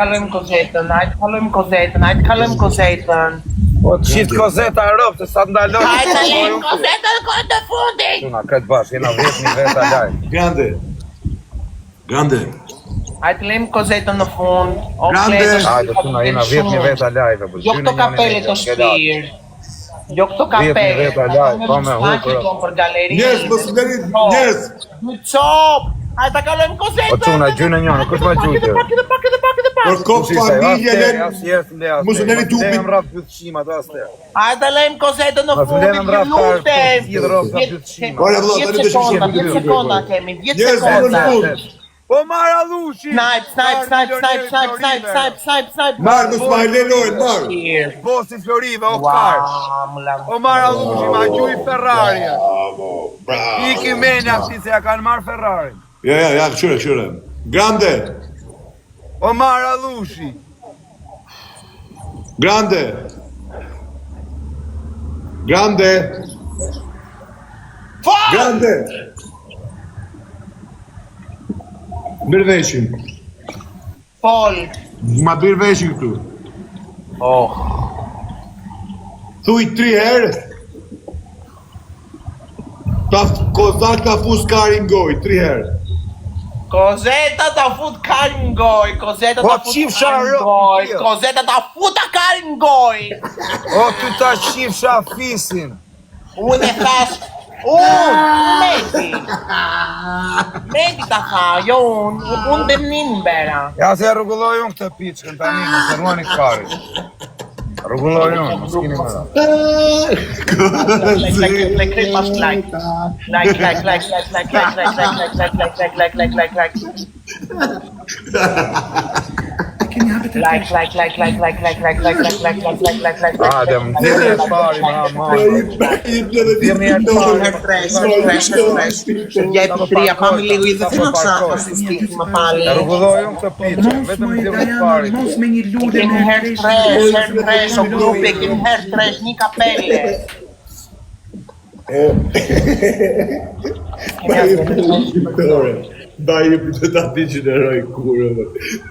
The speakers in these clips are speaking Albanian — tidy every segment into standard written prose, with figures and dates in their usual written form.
Kalojmë Kozetën, hajde kalojmë Kozetën, hajde kalojmë Kozetën. Po të qit Kozeta rob, se sa të ndaloj. Hajde kalojmë Kozetën kohë të fundit. Çuna, këtë bashkë, jena 10.000 veta live. Grande. Grande. Hajde lejmë Kozetën në fund. O Grande. Kleto, Hajde, çuna, jena 10.000 veta live. Po, Jo këto kapele të shpirë. Jo këto kapele. veta live, pa me hup, bro. Për galeri. Njerëz, mos lëni njerëz. Një cop. Hajde ta kalojmë Kozetën. O, çuna, gjynë e njënë, kush ma Pak gjujtë? edhe pak edhe pak edhe pak edhe pak. Për kokë familje len. Mos u lëni tupit. Mos rraf bythshima ato as te. Hajde ta lejmë Kozetën në Mos fund. lënë Ju rraf lutem. gjithë rraf bythshima. Ore vëlla, 10 tani do të sekonda, shihni. 10 sekonda kemi, 10 Njerëz, sekonda. në fund. Po marr Allushi. Snipe, snipe, snipe, snipe, snipe, snipe, snipe, snipe, snipe. Marr, mos ma lë lojën, marr. Shpirë. Bosi Florive, o Ua, kar. më la. O marr Allushi, ma gjuj Ferrari. Bravo, bravo. Iki mena si se ja kanë marr Ferrarin. Ja, ja, ja, këshyre, këshyre. Grande, O marr Allushi. grande. Grande. Grande. Bir veshin. Pol. Ma bir veshin këtu. Oh. Thuj tri herë. Ta kozak ta fus karin goj, tri herë. Kozeta ta fut karin goj, Kozeta Po, ta fut qifsha karin ro- goj, jo. Kozeta ta futa karin goj. O ty ta qifsha fisin. Unë e thash, unë, Meti. Meti ta tha, jo unë, unë dhe mnin bera. Ja se e rregulloj unë këtë piçkën tani, mos e ruani karin. Rregulloj unë, mos keni më. Like, like, like, like, pas like. Like, like, like, like, like, like, like, like, like, like, like, like, like, like, like. Kemi hapet e Like, like, like, like, like, like, like, like, like, like, like, like, like, like, like. Hajde, më nxjerrni e pari, më aman. Nxjerrni e pari. Herë tresh, herë tresh, herë tresh. Jepi tria, pami ligu i dhe të në qafë, më pali. E rregulloj unë këtë piçkën, Mos vetëm moj nxjerrni e Dajana, pari. mos me një lule Kemi me herë tresh. tresh, herë tresh, o grupi, kemi herë tresh, një kapele. Ba jepi të ta digjeneroj kurën.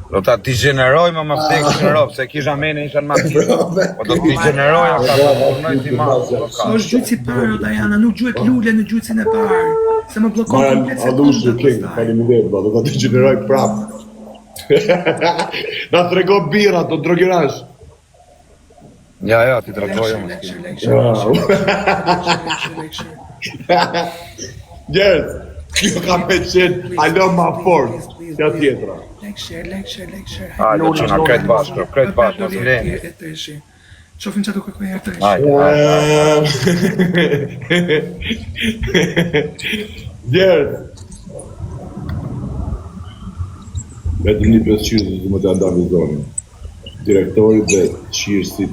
Do ta digjeneroj më më vdekë në rob, se kisha mene isha në makinë. Po do të digjeneroj ata, do të punoj si madh. po ka. Është gjujtësi i parë, o Dajana, nuk gjuhet lule në gjujtësin e parë. Se më bllokon Mara komplet Allushi sekondat King, pastaj. faleminderit, valla, do ta digjeneroj prap. Na trego birra, do drogirash. Ja, ja, ti tregoj Lecture, unë. lecture, lecture, lecture, lecture, lecture. Njerëz, kjo ka me qenë alo ma fort, ja tjetra. Lecture, lecture, lecture. Hajde, çuna, krejt bashkë, krejt bashkë, mos leni. E treshi. Qofim që do kërkoj herë treshi. Hajde, hajde. Njerëz. Vetëm një pesë qirësit dhe më të nda vizonin. Direktorit dhe qirësit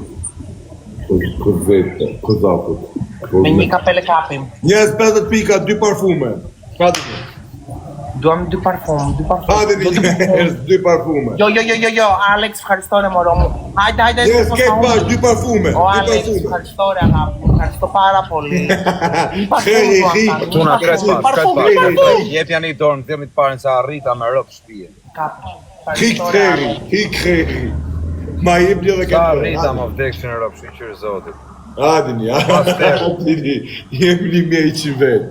Kozete, Kozakut. Me një kapele kapim. Njerëz 50 pika, dy parfume. Hajde. Duam dy parfum, dy parfum. Hajde Do dy parfum. njerëz, dy parfume. Jo, jo, jo, jo, jo, Alex, ευχαριστώ μωρό μου. Hajde, hajde, Njerëz po ketë sa bash unë. dy parfume, Ο dy Alex, parfume. ευχαριστώ ρε αγάπη μου, ευχαριστώ πάρα πολύ. Një parfum Heri, duam hi. tani, një Çuna, krejt parfum, bashkë, krejt parfum, bashkë. parfum. krejt. Jepja një dorë, nxjerrni të parën se arrita me rob shtëpie. Kapi. Hik Ευχαριστώ, ρε, heri, Alex. hik heri. Ma jepni edhe Sa këtë. arrita më vdekshin në rob, shyqyr Zotit. Hajde një, hajde një. Jemi një mje i që vetë.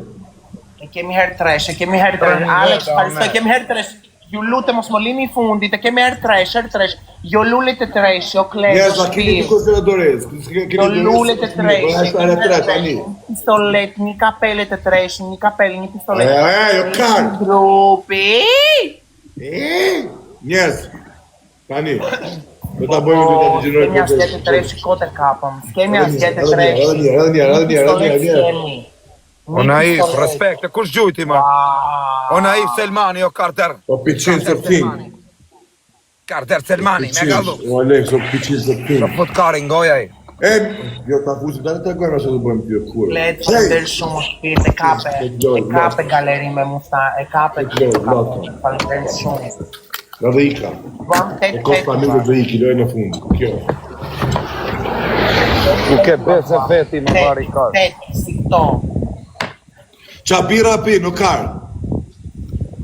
E kemi herë tresh, e kemi herë tresh. Tre Alex, veta, ευχαριστώ, me. e kemi herë tresh. Ju lutem mos më lini i fundit, e kemi herë tresh, herë tresh. Jo lulet e tresh, jo Klej, Njerëz, jo a keni shpirë. dy kozera dorez? Keni Jo lulet e tresh, Po është era tresh tani. Pistolet, një kapele të tresh, një kapele, një E, pistolet. e, jo kar. Grupi. E, Njerëz. Tani. Do ta bëjmë do ta dëgjojmë. Kemi asgjë të tresh, kote kapëm. S'kemi asgjë të Edhe një, tresh. edhe një, edhe një, edhe një, edhe një, edhe një. S'kemi. O Naif, respekt, kush gjujti më? O Naif Selmani, o Carter. Po piqin së king. Carter Selmani, me gallu. O Alex, o piqin së king. Do fut karin goja ai. E, jo ta fusim tani të tregojmë se do bëjmë kjo kur. Let, faleminderit shumë shpirt, e kape. E kape galeri me musta, e kape E kape. Faleminderit shumë. Na dhe ika. Vam E tet kosta tet. nuk do iki lojën e fundit. Kjo. Nuk e besë veti më vari kar. Tet, si këto. Qa birra pi, nuk kar.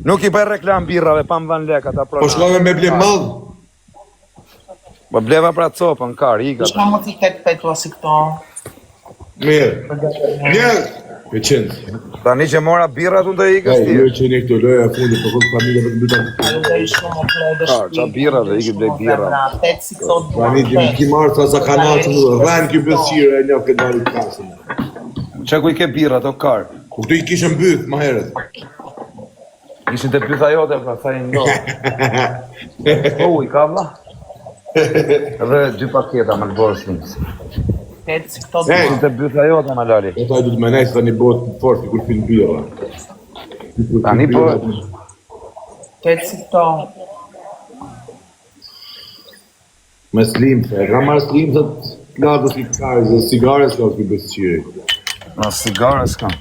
Nuk i bëj reklam birrave pa më vënë lek ata Po pronar. shkove me ble mall. Po bleva pra copën, kar, ika. Kush ka mundësi tet petulla si këto? Mirë. Njerëz, me qenë. Tani që mora birrat unë do ikësh Ej, ti. ju që jeni këtu loja e fundit, po kokë familje vetëm dy ta. Faleminderit shumë o Klod, Kar, qa birra dhe ikë blej birra. Tet si këto duam. Tani ti ki marrë ca zakanat në rren ky besire e njoh këtë dali të kasën. Çe ku i ke birrat o kar? Ku këtu i kishe mbyth më herët. Ishin te bytha jote, pra sa i ndodh. Po uj, ka vlla? Dhe dy paketa më lbor shumë. Tet si këto Ej. duam. Ishin te bytha jote më lali. Po ta do të menaj se tani bëhet fort kur pin birra. Kur pin Tani po- birra, Tet si këto. Me slim, e ka marrë slim thot plakës i karës, dhe cigare s'ka ky besqiri. Na cigare s'kam.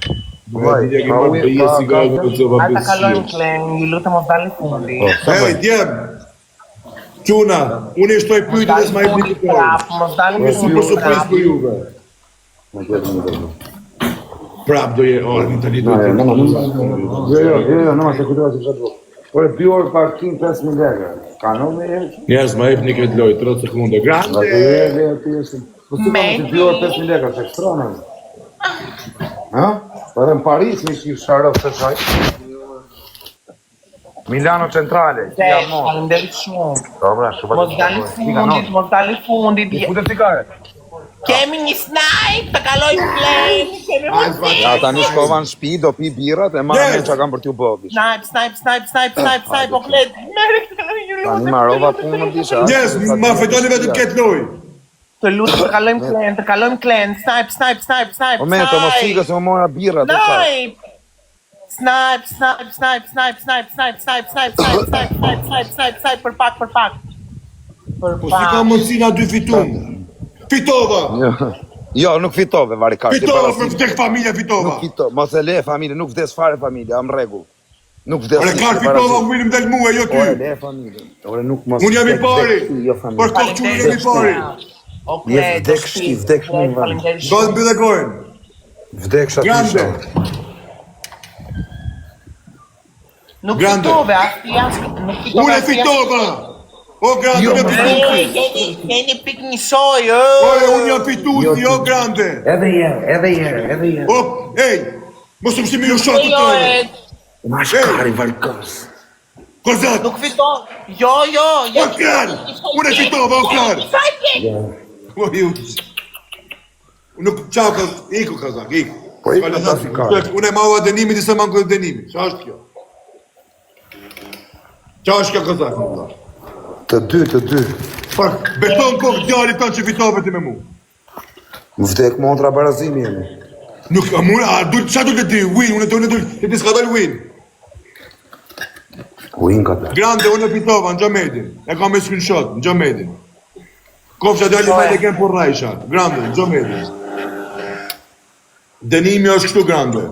Po e di që ke marrë bëje cigare me copa Hajde ta kalojmë besqiri. Klen, ju lutem mos dalni fundi. Po, Ej, djem! Çuna, unë i shtoj pyetjet dhe s'ma jepni Fundi fitoren. prap, mos dalni Është super fundi surprizë prap. për juve. Prap do je, oh, në Itali do të Jo, jo, jo, jo, no, se kujtova se çfarë do. Ore, 2 orë parking 5000 lekë. Ka në herë? Njerëz, ma jepni këtë lojë, 30 sekonda. Nga Grande! të e ti është. Po si ka mundsi 2 orë 5000 lekë, është ekstreme. Ha? Po edhe në Paris më kish sharov se çaj. Milano Centrale, Tet, ja mo. faleminderit shumë. Dobra, shumë Mos dalni fundit, mos dalni fundit. I futet cigare. Kemi një snipe, të kalojmë Klen, kemi mundësi. Ja, tani shkova në shtëpi, do pi birrat e marr Yes! mend çka kam për t'ju bë. bish. Snipe, snipe, snipe, snipe, snipe, snipe, o Klen. Merre këtë, ju lutem. Tani marova punën disha. Njerëz, ma fitoni vetëm këtë lojë. Të lutem të kalojmë Klen, të kalojmë Klen. Snipe, snipe, snipe, snipe. O me, të mos snipe. ikë se më mora birrat. o kar. Snipe! Snipe, snipe, snipe, snipe, snipe, snipe, snipe, snipe, snipe, snipe, snipe, snipe, snipe, snipe, për pak, për pak. Për Po si ka pak. mundësi na dy fitum? Fitova! Jo. Jo, nuk fitove, varikar. Fitova për vdek familja fitova. Nuk fito, mos e le familje, nuk vdes fare familja, jam rregull. Nuk vdes. Ore kar fitova, William del mua, jo Ore ty. le familje. Ore nuk mos. Unë jam i vdek, pari. vdek ti, Jo Për familje. kokë çunë jam i pari. O Je Klen, vdek shti, vdek shti, vend. Faleminderit Do të shumë. mbyllë gojën. Vdek aty. Grande. Nuk Grande. fitove, as ti as nuk fitove. Unë e as ti, as- fitova. O grande, Jo, unë e më- fituesi. Ej, Keni keni pikë njësoj, ë. Ore, unë jam fituesi, o grande. Edhe një herë, edhe një herë, edhe një herë. O, ej, mos më shtimi ju shotë Jo, të tërë. e, Ma shkari varkos. Kozak, nuk fiton. Jo, jo, jo. o kral, unë e fitova, o kral. Sa i ke? O ju. Nuk çao ka iku kazak, iku. Po iku S'ka ta lënë. si ka. Unë e marra dënimin disa më ankon dënimin. Çfarë është kjo? Çfarë është kjo kazak? më vëlla? Të dy, të dy. Për beton kokë djalit tan që fitove ti me mua. Më vdek motra barazimi jemi. Nuk a mund, a dul çfarë dul të di win, unë dul dul, ti s'ka dal win. Win ka dalë. Grande unë e fitova në Xhamedin. E kam me screenshot në Xhamedin. Kofsha djali më legen por rajsha. Grande në Xhamedin. Dënimi është kështu grande.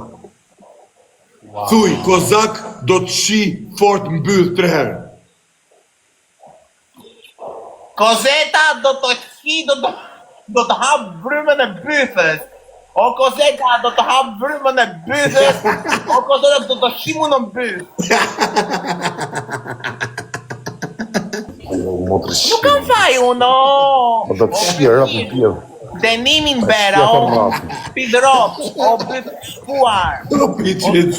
Thuj, Kozak do të shi fort mbyll tre herë. Kozeta do të hi, do të do të hap brymën e bythës. O Kozeta do të hap brymën e bythës. O Kozeta do të hi mu në byth. O, motra shi. Nuk kam faj unë, o. Po do të shi rap në pjellë. Denimin bera, Ja, o. rrapin. Pidrop, o byth shkuar. O piqit,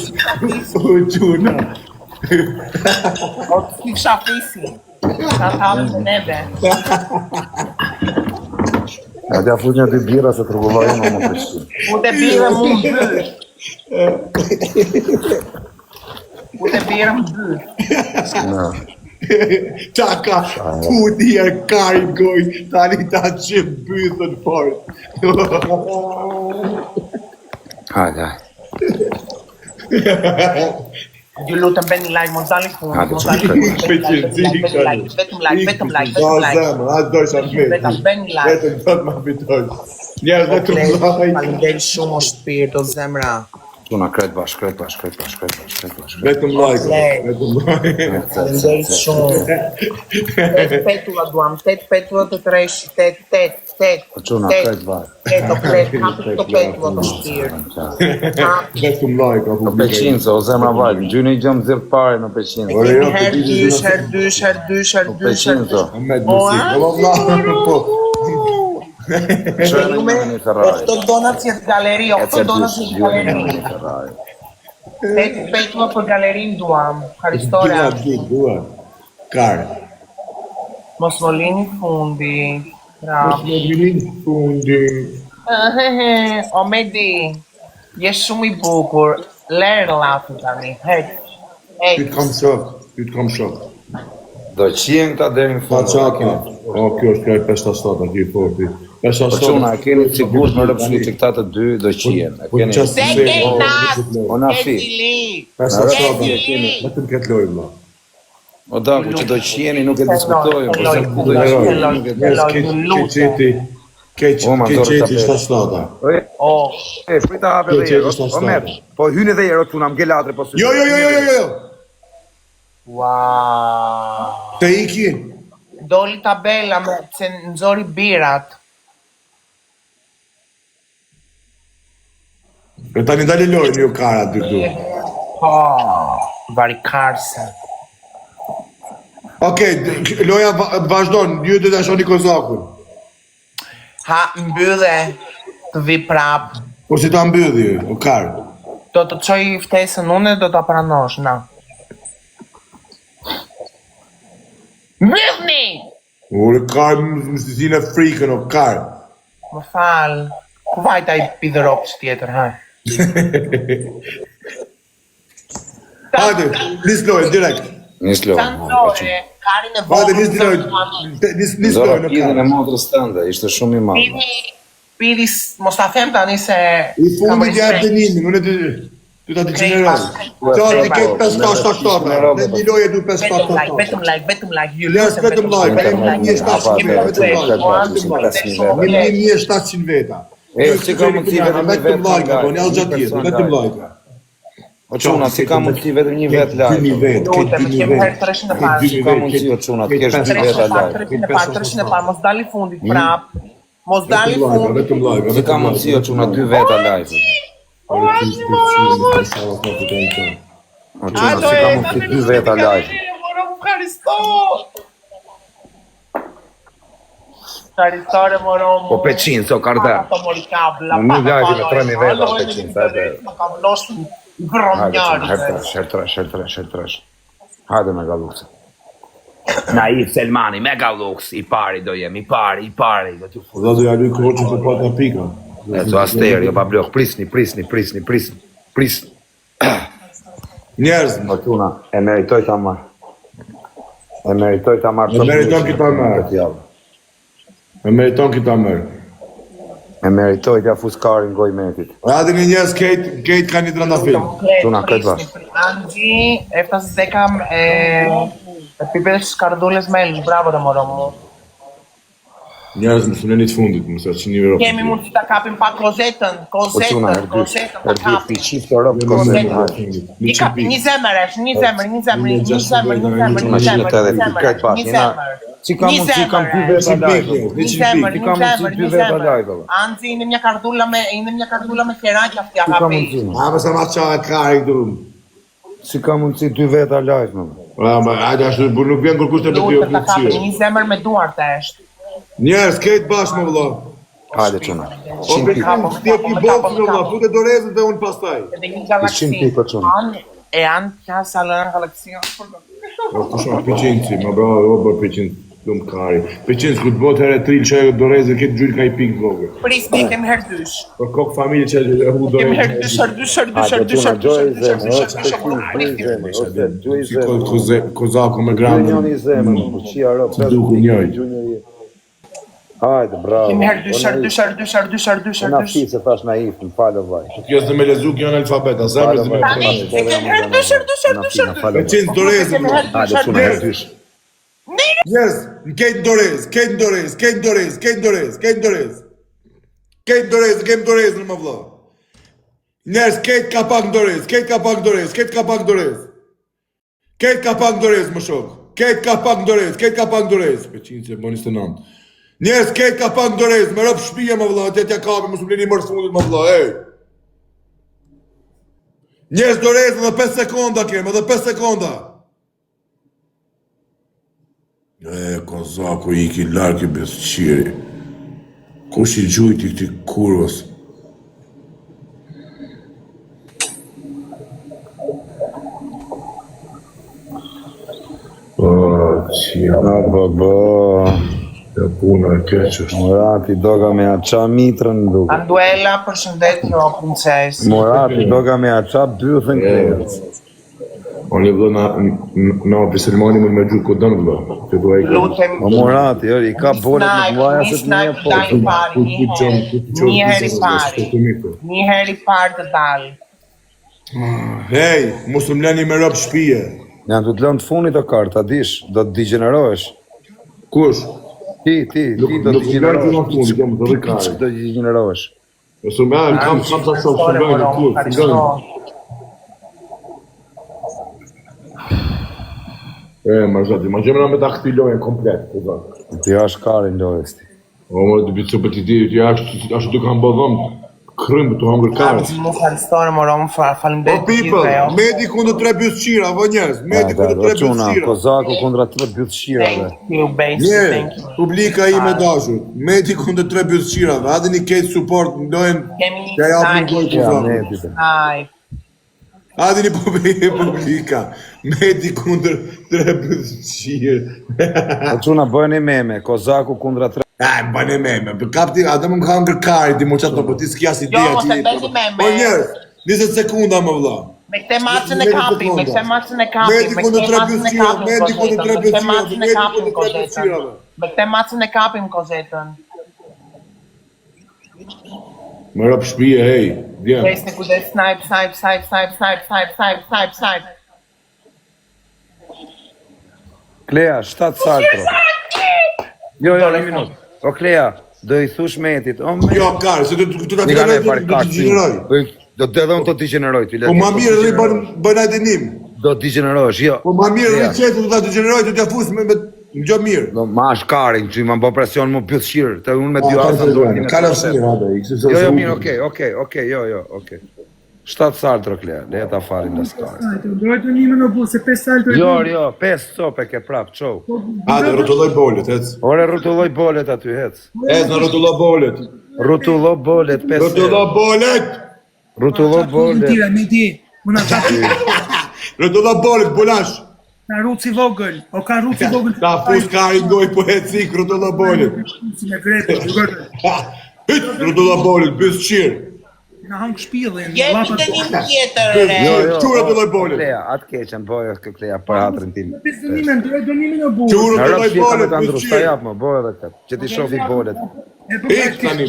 o quna. O të kisha fisi. Sa tallën me neve. Ja t'ja fut një dy birra se trugulloj unë o motra shi. U të birë mu në byth. U të birë më byth. Na. Qa ka futi e kari goj, tani ta që mbythën fort. Hajde, hajde. Ju lutem bëni like, mos dalni fund, Hajde, mos çfarë dalni fund, Ikë bëni like, që bëni like, vetëm like, vetëm like, vetëm like. Zemër, a dojsha Vetëm vetë. bëni like. Vetëm do të ma fitoj. Njerëz vetëm like. Faleminderit shumë o shpirt, o zemra. Tu na kret bash, kret bash, kret bash, kret bash, kret bash. Vetëm like, vetëm like. Faleminderit shumë. Tet petulla duam, tet petulla të tresh, tet, tet. 8, Po çuna, 8, krejt vaj. 8, o klet, kapi këto petulla të shtirë. Vetëm like apo Në Peqin, se o zemra vajt, në gjyni gjëmë zirë pare në Peqin. Ore, jo, Herë të dysh, herë dysh, herë dysh, herë Në dysh, herë Peqin, dysh. zo. Ahmed O, Musi. a, Po vlla, po. Qërë në një në një Ferrari. Okto donat si galeri, E okto cërë donat dysh, si gjyni në galeri. një Ferrari. Tetë petulla për galerin duam. Karistore. Dua, dua, dua. Kar. Mos më lini fundi. Pra. Mos më lini fundi. O Medi, je shumë i bukur. Lërë llafin tani. Hec. Ty Hec. të kam shok, ty të kam shok. Do qien këta deri në Pa fund. çaka. O, kjo është kjo e 5-7 aty i forti. 5-7. Po çuna, e keni të sigurt me rëpshu që këta të dy do qien. E Po keni. çast Se se. ke nas. O na fi. Zili. 5-7. E keni. Vetëm këtë lojë vlla. O daku që do qieni nuk e diskutojmë, po se ku do Lojë, qieni nuk e Njerëz Lojë, keq lute. keq qeti. Keq O, ma keq zorë qeti ta 7-7. O, E, prita hape dhe Keq herë. qeti O 7-7. merr. Po hyni dhe herë o çuna, më latre po sy. Jo, jo, jo, jo, jo, jo. Wow. Të iki. Doli tabela me se nxori birat. E tani dali lojë ju kara dy këtu. Po, varikarse. Okej, d- loja va- vazhdon, ju do ta shoni Kozakun. Ha, mbylle të vi prap. Po si ta mbylli, o kar. Do të çoj ftesën unë do ta pranosh, na. Mbyllni! Ore kar, më më si në frikën, o kar. Më fal. Ku vajt ai pidhropç tjetër, ha? Hajde, nis lojën direkt. Nis lojë. Sa nxore, karin e Hajde, vogël. nis lojën. Nis nis Zora lojën, o pidhën e kar. motrës tënde, ishte shumë i madh. Pidhi, pidhi, mos ta them tani se I kam fundit ja respekt. dënimin, unë të ty ta degjeneroj. Po, Qarti po, ke po, 5 7 7 7. Në një lojë du 5 7 Vetëm like, 7 vetëm like, vetëm like, ju Lers lutem vetëm like, Vetëm vetëm like, 1700 veta, vetëm like. Po, vetëm like. 1700 veta. E, si ka mundësi vetëm një vetëm vet like, live, po një asgjë një tjetër, person vetëm live. like. O çuna, si ka mundësi vetëm një vet 2000 live? vet, ke Lutem, 2000 kemi vet. herë 300 e parë. Si ka mundësi o çuna, të kesh dy 300 veta e parë, live? 300 e parë, 300 e parë, mos dali fundit prap. Mos dali Vetëm like, fundit. vetëm like, Si ka vetëm mundësi like. o çuna dy veta live? O çuna, si ka mundësi dy veta live? Karistore moro. Po Peqin, so karda. Po mori kabla. Më mirë live me 3000 veta, o Peqin, sa e be. Më ka vlosh vrom Hajde çuna, herë njëri. tresh, herë tresh, herë tresh, herë tresh. Hajde me Gallux. Naif Selmani, me Gallux, i pari do jem, i pari, i pari, do t'ju fut. Do do ja luj koçin për pata pika. E to asteri, jo pa blok, prisni, prisni, prisni, prisni, prisni. Njerëz, O çuna, e meritoj ta marr. E meritoj ta marr. E meriton ki ta marr. Këtë javë. e meriton këtë ta merr. E meritoj t'ja fus karin goj metit. Hajde një njerëz kejt, kejt ka një trandafil. Çuna, këtë bash. Anxhi, efta se kam e e pipesh skardulles melës, bravo të moro mu. Njerëz më suneni të fundit, mos e çini vero. Kemi mundësi ta kapim pa kozetën, O çuna, kozetën, herë dy, kozetën, ta herë dy, kapim. ti qiftë rop kozetën. hajde. Një kap, një zemër është, një zemër, një zemër, një zemër, një zemër, Çuna, një zemër, 180 një zemër, krejt bash, një jena- zemër. Si ka Një mundësi kam dy zemër, veta Një live. pikë, Një zemër, Si një ka mundësi zemër, dy një veta zemër. live, valla. Anzi, ine një kardulla me, ine një kardulla me qeraq afti Si ka hapi. mundësi? më? A, më sa ma qa e kari këtu. Si ka mundësi dy veta live, më? A, ma, hajde ashtu, bu nuk vjen kërkush të bëti Lutem ta kapim një zemër me duart është. Njerëz, kejt bashkë më vëlla. Hajde çuna. O 100 pikë. Bekim, ti e ki boksin o vëlla, fute dorezën dhe unë pastaj. Edhe një galaksi. 100 pikë, çuna. An, e anë pjasa lënë galaksia. O, kush ma Piqinci, ma bravo, o bër Piqinci, lum kari. Piqinci, kur të bëhet herë tril që e dorezën, këtë gjyl ka i pikë vogël. Prisni, kemi herë dysh. Për kokë familje që e hu Kemi herë dorezën. dysh, herë dysh, herë dysh, Hajde herë dysh, çuna, herë dysh, gjoj herë dysh, herë zemër, dysh, o herë dysh, çuna, gjoj zemër, ose gjoj Si ko, zemër. koze, kozaku me Gjoj grandën. njëri zemër, po qia rop, Si duku njëjt. Gjoj njëri. Hajde, bravo. Kemi herë dysh, herë dysh, herë dysh, herë dysh, herë dysh, O herë na dysh. fi se thash naif, më fal o vllai. Kjo s'do me lezu kjo analfabet, a zemër s'do me Tani, e kemi herë dysh, herë dysh, herë dysh, herë dysh. Peqin dorezën. Kemi herë dysh, Hajde herë çuna, dysh. herë dysh. Njerëz, në kejt dorez, kejt dorez, kejt dorez, kejt dorez, kejt dorez. Kejt dorez, kejt dorezën më vëlla. Njerëz, kejt ka pak dorez, kejt ka pak dorez, kejt ka pak dorez. Kejt ka pak dorez më shok. Kejt ka pak dorez, kejt ka pak dorez. Peqin se bën 29. Njerëz kejt ka pak dorez, me rob shtëpia më vëlla, atje t'ja kapi, mos u bleni më fundit më vëlla, ej. Njerëz dorez edhe 5 sekonda kem, edhe 5 sekonda. E, kozaku iki larg i bythqiri. Kush i gjujti këti kurvës? Po, qia. Po, po. Ja puna e keq është. Murati doka me ja ça mitrën duke. Anduela, përshëndetje o princesë. Murati doka me ja ça bythën Kleës. Unë vëlla na na Biselmani më me gjuhë ku don vëlla. Të dua i Lutem. O Murati, jo, i ka bolet me vllaja se të një po. Ku ku ku gjëm ku ku një herë i pari. Një herë i parë të dal. Hej, mos më lëni me rob shtëpie. Janë të të lënë të fundit o kartë, ta dish, do të degenerohesh. Kush? Ti, ti, ti do të degenerohesh. Ti do të degenerohesh. Mos më lënë, kam kam ta shoh s'më lënë kur, s'më lënë. E, ma zoti, ma gjemra me ta këthi lojën komplet, ku do. Ti është karin lojës ti. O, më të bitë për ti di, ti ashtu ashtu të kam bë dhëmb. Krymb të hangër karë. Mu falëstore më romë, faleminderit. O people, Medi kundër tre bythqira, vë njerëz, Medi kundër tre bythqira. Kozaku kundra tre bythqirave. Thank you, Besi, thank you. Publika ime e dashur, Medi kundër tre bythqirave, hajde një keq support në lojën. Kemi një ja snipe. Snipe. Hajde një publika, publika. Medi kundër tre bythqirë. O çuna bëni meme, Kozaku kundra tre Ai, bëni meme. Për kap ti, atë më ka hëngër kari, ti më qatë, po ti s'ki as ide Jo, mos e bëni meme. Po njerëz, 20 sekonda më vëlla. Me këtë macën e kapim, me këtë macën e kapim, me këtë macën e kapim, Medi kundër tre me këtë macën e Medi kapim kundër tre kozetën. bythqirave. Me këtë macën e kapim kozetën. Më rob shtëpie, hej, djem. Kujdes, kujdes, snipe, snipe, snipe, snipe, snipe, snipe, snipe, snipe, snipe. Klea, 7 saltro. Jo, jo, një minutë. O Klea, do i thush Metit, o Met. Jo, kar, se do të ta Një filloj e do të degeneroj. Po do të edhe unë të degeneroj ty. Po ma mirë rri bën bën ai dënim. Do të degenerohesh, jo. Po ma mirë rri qetë do ta degeneroj, do t'ja fus me me gjë mirë. Do ma është karin, që më bën presion më bythqir, të unë me dy asë në dorë. Ka lësë mirë, hajde, i kështu. Jo, jo, mirë, okay, okay, okay, jo, jo, okay. 7 saltro Klea, le ta falim në skarë. Ndroj të një më në se 5 saltro. Jo, jo, 5 copë ke prap, çou. Hajde, rrotulloj bolet, ec. Ore rrotulloj bolet aty, ec. Ec, në rrotullo bolet. Rrotullo bolet 5. Rrotullo bolet. Rrotullo bolet. Tira, me di. Unë ata. Rrotullo bolet, bulash. Ka rruci vogël, o ka rruci vogël. Ta fus kari goj po ec ik, rrotullo bolet. Si me grepë, Hyt, rrotullo bolet, bythqir. Na hang shpillin. Jepi të një tjetër re. Jo, jo. Çu rrotulloj bolet. Klea, atë keqen bëj këtë Klea për hatrin tim. Dënimin, ndroj dënimin o burr. Çu rrotulloj bolet, bythqir. Ta jap më, bëj edhe këtë. Që t'i shofi bolet. Ik tani.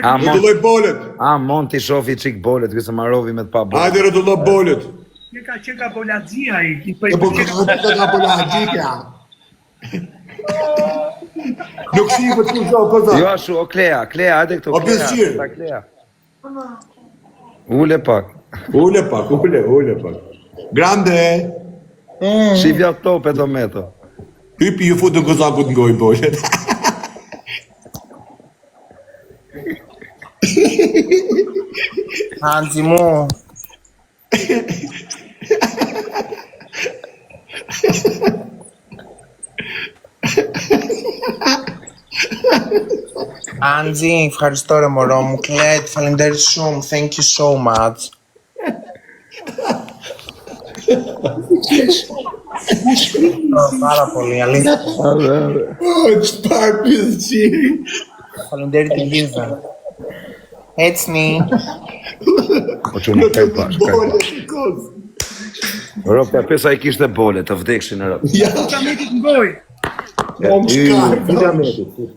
Rrotulloj bolet. A mund t'i shofi çik bolet, ky se marovi me të pa bolet. Hajde rrotullo bolet. Qeka qeka bolaxhia ai. Po qeka bolaxhia. Nuk shi për të zë, për zë. Jo ashtu, o Klea, Klea, hajde këtu. O Klea, ta Klea. Ule pak. Ule pak, ule, ule pak. Grande. Mm. Shifja tope do meto. Hypi ju futën kozakut në gojë bolet. Hanzi mu. Anzi, ευχαριστώ ρε μωρό μου. Κλέτ, faleminderit shumë. Thank you so much. Πάρα πολύ, αλήθεια. Ω, çfarë bythqiri. Faleminderit të gjithëve. Ecni. Po që nuk kaj pash, kaj pash. Rob, ta pesa i kishte bole, të vdekshin rob. Ja, ta metit në gojë. Po më shka. Futa metit.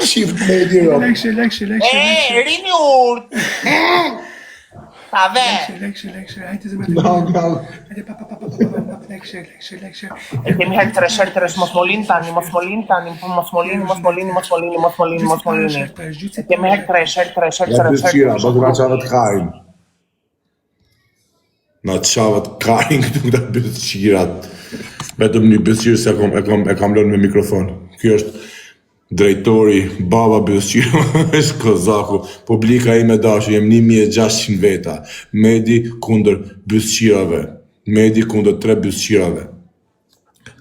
Shift meti rob. Lekshe, lekshe, lekshe. E, rini urt. Ta ve. Lekshe, lekshe, lekshe. Hajde zemra. No, no. Hajde pa pa pa pa pa pa pa lekshe, lekshe, lekshe. E kemi herë tresh, herë tresh, mos molin tani, mos molin tani, po mos molin, mos molin, mos molin, mos molin, mos molin. E kemi herë tresh, herë tresh, herë tresh. Ja, bythqira, po na çavet karin. Na çavet karin këtu këta bythqirat. Vetëm një bythqir se e kam, e kam, e kam lënë me mikrofon. Kjo është... Drejtori, baba bythqirë, është Kozaku, publika ime e dashur, jem 1600 veta, Medi kundër bythqirave, Medi kundër tre bythqirave.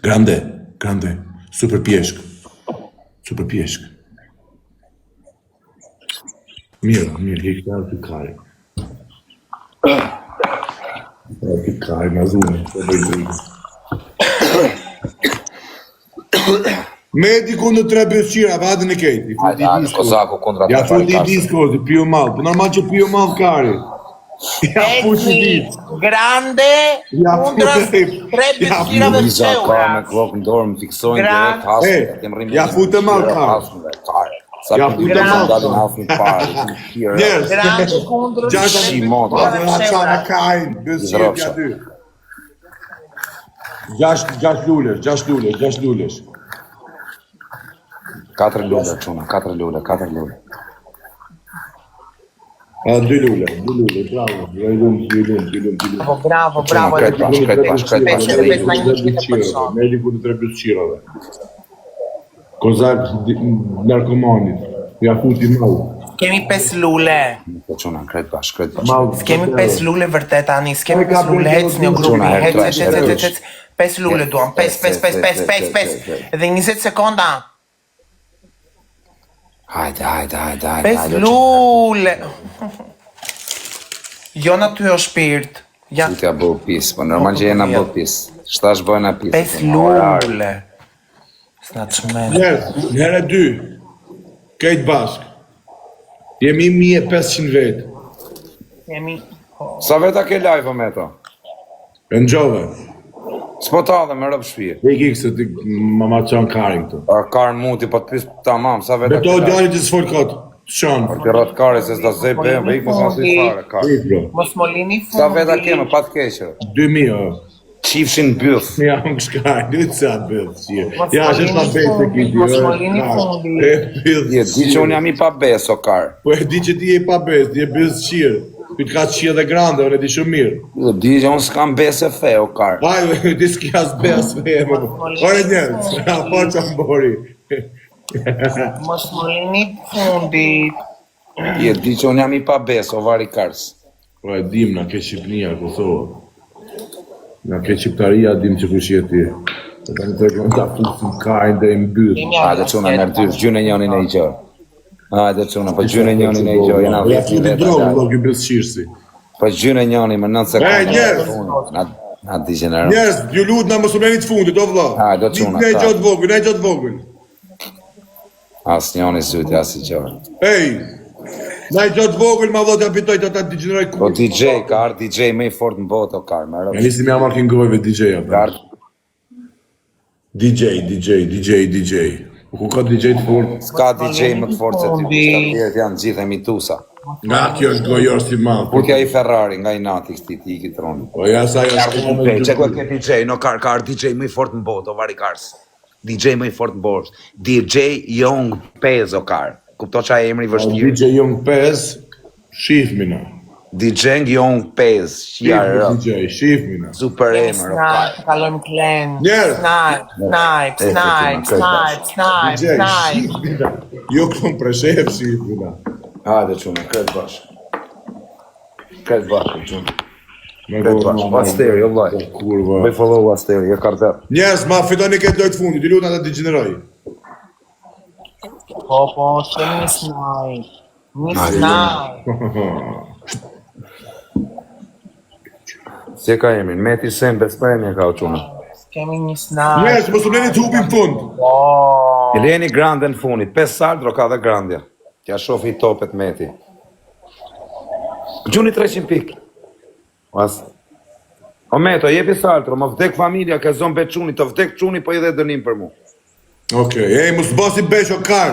Grande, grande, super pjeshk, super pjeshk. Mirë, mirë, i këta të kari. Të kari, na zunë, të bëjë drejtë. Medi kundër tre bythqirave, hajde në kejt. I futi Hajde, disko. Kozaku kundra Ja tre futi barikasë. disko, ti piu mall. Po normal që piu mall kari. Ja futi disko. Grande Ja kundra futi. tre Ja bythqirave Luiza ka me fshehura. glok në dorë, më fiksojnë Gran- direkt hasmit, E, aty më rrimë ja futë mall bythqira, kar. hasmëve, kar. Sa Ja për futë dy mall. dalin hasmit para, bythqira. Njerëz. Grande kundra Gjashtë tre Shi, motra. bythqirave Na fshehura. çana kajn, bythqirët Zdrofsha. aty. Gjashtë gjashtë lulesh, gjashtë lulesh, gjashtë lulesh. Katër lule, çuna, katër lule, katër lule. A dy lule, dy lule, bravo. Ju lum, ju lum, ju lum, ju lum. Bravo, bravo, Çuna, bravo. krejt bash, krejt bash, krejt bash, Pesë, edhe pesë, ju. na një që të përshon. Medi kundër tre bythqirave. Kozak di- narkomanit. Ja futi mall. Kemi pesë lule. Po çuna, krejt bash, krejt bash. Mall. S'kemi pesë lule vërtet tani, s'kemi Ai ka pesë lule, bërë ecni o grupi, Çuna, herë ec, tresh, ec, ec, herë ec, ec, pesë lule duam, pesë, pesë, pesë, pesë, pesë, pesë, edhe 20 sekonda. Hajde, hajde, hajde, hajde. Pesë hajde, çuna. lule. Jo në ty o shpirt. Ja, Tutja bë pis, po normal që jena bë pis. Shtash bëjna pis. pesë po, orar. lule. S'na çmend. Njerëz, në herë dy. Krejt bashk. Jemi 1500 vet. Kemi po. Sa veta ke live o Meto? E ngjove. S'po ta dhe me rëp shtëpi. Ik ik se ti mama çan karin këtu. A kar muti, po të pyes tamam, sa veta Beto ke live? djali që s'fol kot. Shan. Por ti rrot kari se s'do zej bëm, po ik mos asnjë fare kar. Ik bro. Mos molini fundi. Sa veta ke më pa të keqe. 2000 o. Qifshin byth. Ja, unë këshkaj, një ca bëllë qirë. Mos Ja, që molini shta besë fundi, ki ti. mos e, molini kar. fundi. E, bëllë Je di që unë jam i pa besë o kar. Po e di që ti je i pa besë, ti je bëllë qirë. Ty të ka qirë dhe grande, unë e di shumë mirë. Jo, di që unë s'kam besë e fe o kar. Hajde, ti s'ki as besë, fe, më. Ore njerëz, a po që më bori. Mos molini fundi. Je di që unë jam i pa besë o vari kars. Po e dim, na ke Shqipnia, Kosovë. Na ke Shqiptaria, dim që kush je ti. Po tani tregon ta fusim kajnë dhe i mbyll. Kemi Hajde çuna merr dy, gjyne njërin e i gjë. Hajde çuna, po gjyne njërin e i gjë, jena Ja 10 futi veta. drogë, gati. vëlla, ky bëllë Po gjyne njëri më 9 sekonda. E, njerëz! Na na degeneron. Njerëz, ju lut na mos u merrni të fundit, o vëlla. Hajde, çuna, Ne ta. gjatë vogël, ne gjatë vogël. As njëri zyti, as i gjë. Ej. Na gjatë vogël, ma vëlla t'ja fitoj ta ta degjeneroj Po kur. DJ, ka ardh DJ më i fort në botë o kar, më Ja rëp. nisi me marrin gojve DJ-ja. Ka ardh DJ, DJ, DJ, DJ. Po ku ka DJ të fortë? s'ka DJ më të fortë se ti, ka tjerët janë gjithë emitusa. Nga kjo është gojor si madh. Putja i Ferrari nga i nati këtij ti iki troni. Po ja sa ajo është Ej, çe ku e ke DJ, no kar, ka ardh DJ më i fortë në botë, o vari kars. DJ më i fortë në botë. DJ Young Pez o kar. Kupto çfarë emri i vështirë. DJ Young 5, shifmi na. DJ Young Pez, Shifmi QR. DJ, shifmi na. Super emër o kar. Snipe, kalojmë klen. Njerëz. Snipe, snipe, E, snipe, e, snipe, snipe, DJ, snipe. shifmi na. Jo këtu preshev shifmi na. Hajde çuna, kret bash. Kret bash, çuna. Me Kret bash. Asteri, o vllai. Po, Kurva. Bëj follow Asteri, jo kartel. Njerëz, ma fitoni këtë lojë të fundit, ju lutem ta degjeneroj. Po, po, kemi një snipe. Një snipe. Si e ka emrin? Meti Sen Bespremi e ka o çuna. Kemi një snipe. Njerëz, mos u leni të hupim fund. Po. E leni grande në funit, 5 saldro ka dhe grandja. T'ja shofi i topet Meti. Gjuni 300 pik. As. O Meto, jepi saltro, më vdek familja, ke zon be çuni, të vdek çuni, po i dhe dënim për mu. Okej, ej, mos basi besh o kar.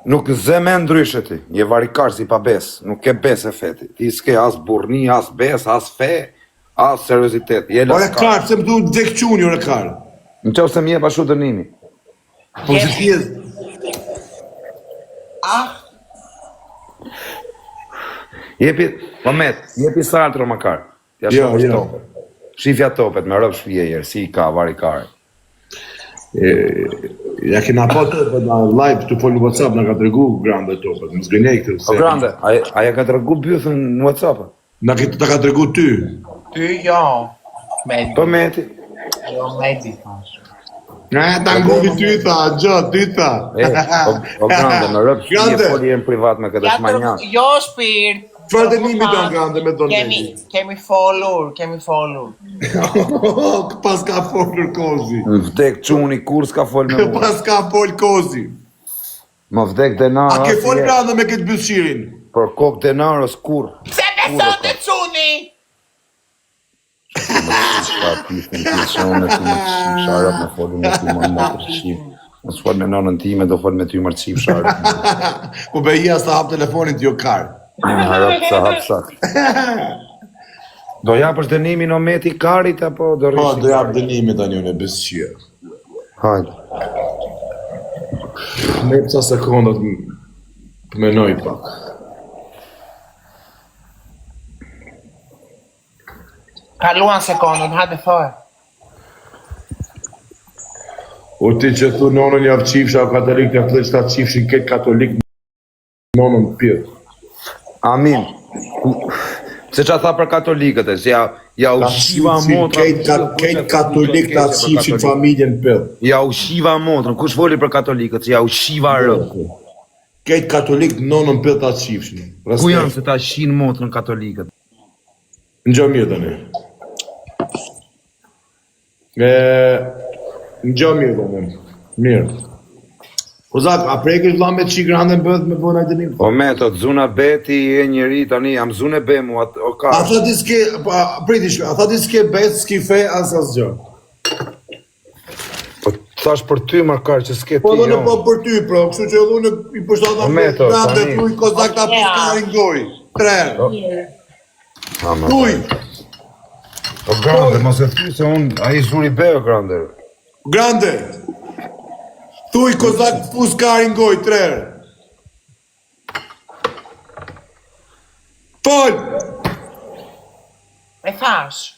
Nuk zë me ndryshe ti, je varikar si pa bes, nuk ke bes e feti. Ti s'ke as burrni, as bes, as fe, as seriozitet. Je Ore laskar. kar, pse më du vdek çuni ore kar? Në qoftë se më jep ashtu dënimi. Po si ti je Ah, Jepi, po met, jepi saltro më kar. Ja Jo, shohësh jo. topet. Shifja topet me rëp shpije jerë, si i ka varikare. E. Ja kena pa topët në live të fol në WhatsApp na ka tregu Grande topët, mos gënjej këtë. O Grande, a a ja ka tregu bythën në WhatsApp? Na ke ta ka tregu ty. Ty jo. Medi. Po Meti. Jo Medi thash. Na ta nguvi ty tha, gjë, ty tha. E, o, o Grande, në rëp shpije Grande. foli në privat me këtë Ja, është manjak. Jo shpirt. Çfarë dënimi do Grande me don Kemi Medi? kemi folur, kemi folur. Pas ka folur Kozi. Më vdek çuni kur s'ka fol me mua. Pas ka fol Kozi. Më vdek denaro. A ke fol asnjëherë. Grande me këtë byshirin? Për kokë denaros kur. Pse beson të çuni? Ka pifin ti që unë ti më qip sharap me folur me ty më më të qip. Mos fol me nënën time, do fol me ty më qip sharap. Po beja sa hap telefonin ti jo kar. Harap sa hap sak. Do japësh dënimin o Meti Karit apo do Po, rrish? do jap dënimin tani unë besqir. Hajde. Më jep ca sekonda të të menoj pak. Kaluan sekondën, hajde thoe. O ti që thu nonën ja qifsha, o katolik, ja filloj që ta qifshin këtë katolik nonën pjetë. Amin. Ku- Se qa tha për katolikët e, se ja, ja u Ta shiva qifshin motrën. këtë ka, këtë katolik ta qifshin familjen pjetë. Ja u shiva motrën. Kush foli për katolikët? Se ja u shiva rëp. Këtë katolik nonën pjetë ta qifshin. Ku janë se ta shin motrën katolikët? Në gjë mirë tani. E, në gjë mirë tani. Mirë. O Zak, a prekësh vlla me çi grande bëhet me bëna dënim? O Meto, Zuna Beti e njeri tani, jam Zune Be mu, atë, o ka. A tha ti s'ke, pa, priti shko, a tha ti s'ke besë, s'ke fe, as asgjë. Po thash për ty markar që s'ke ti. Po edhe jo. unë po për ty, pro, kështu që edhe unë i përshtatam O, Meto, grande, tani. thuj kozak ta puskarin goj. Tre herë. Ha, ma. Thuj, O grande, mos e thy se unë, ai zuri be o grande. grande. Thuj kozak puskarin goj, tre herë. Fol! E thash.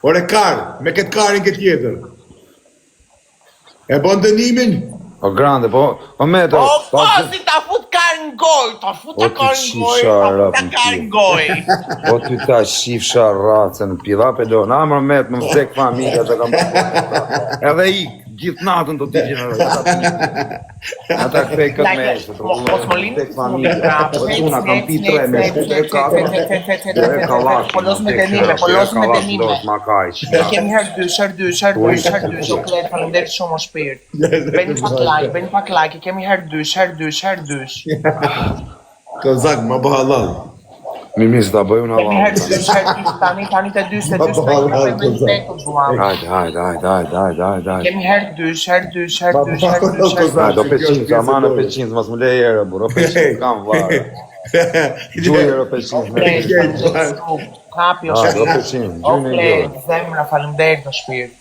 Ore kar, me këtë karin këtë tjetër. E bën dënimin? O grande, po, o Meto, O pa- po, si ta fut kar në gojë, ta fut O, ta ti kar në gojë, qifsha, ta fut ta rap, kar në gojë. po ty ta shifsha racën, pidha pe do, na më met, më vdek familja që kam bërë. Edhe ik, gjithë natën do t'i gjeneroj. Ata kthej këtë me eshtë, Mos më lini, vdek familja. Po çuna kam pi tre me shku e katër. E kallash. Po los me dënime, po los me dënime. Ma kaq. E kemi herë dysh, herë dysh, herë dysh, herë dysh, o Klet, faleminderit shumë o shpirt. Bëni pak like, bëni pak like, e kemi herë dysh, herë dysh, herë dysh. Kozak, ma bë halal. Mi mi s'ta bëj unë Kemi herë halal. dysh, herë dysh, tani, tani të dysh, të dysh, të dysh, të dysh, të duam. Hajde, hajde, hajde, hajde, hajde, hajde, hajde. Kemi herë dysh, herë dysh, herë dysh, herë dysh, herë Ha, do 500, aman o 500, mos më lej erë, burro, 500 kam vara. Gjuj erë 500. me. Klet, faleminderit shumë. Hapi o Ha, do shpirt. 500, O gjuj në Klet, gjë. zemra, faleminderit o shpirt.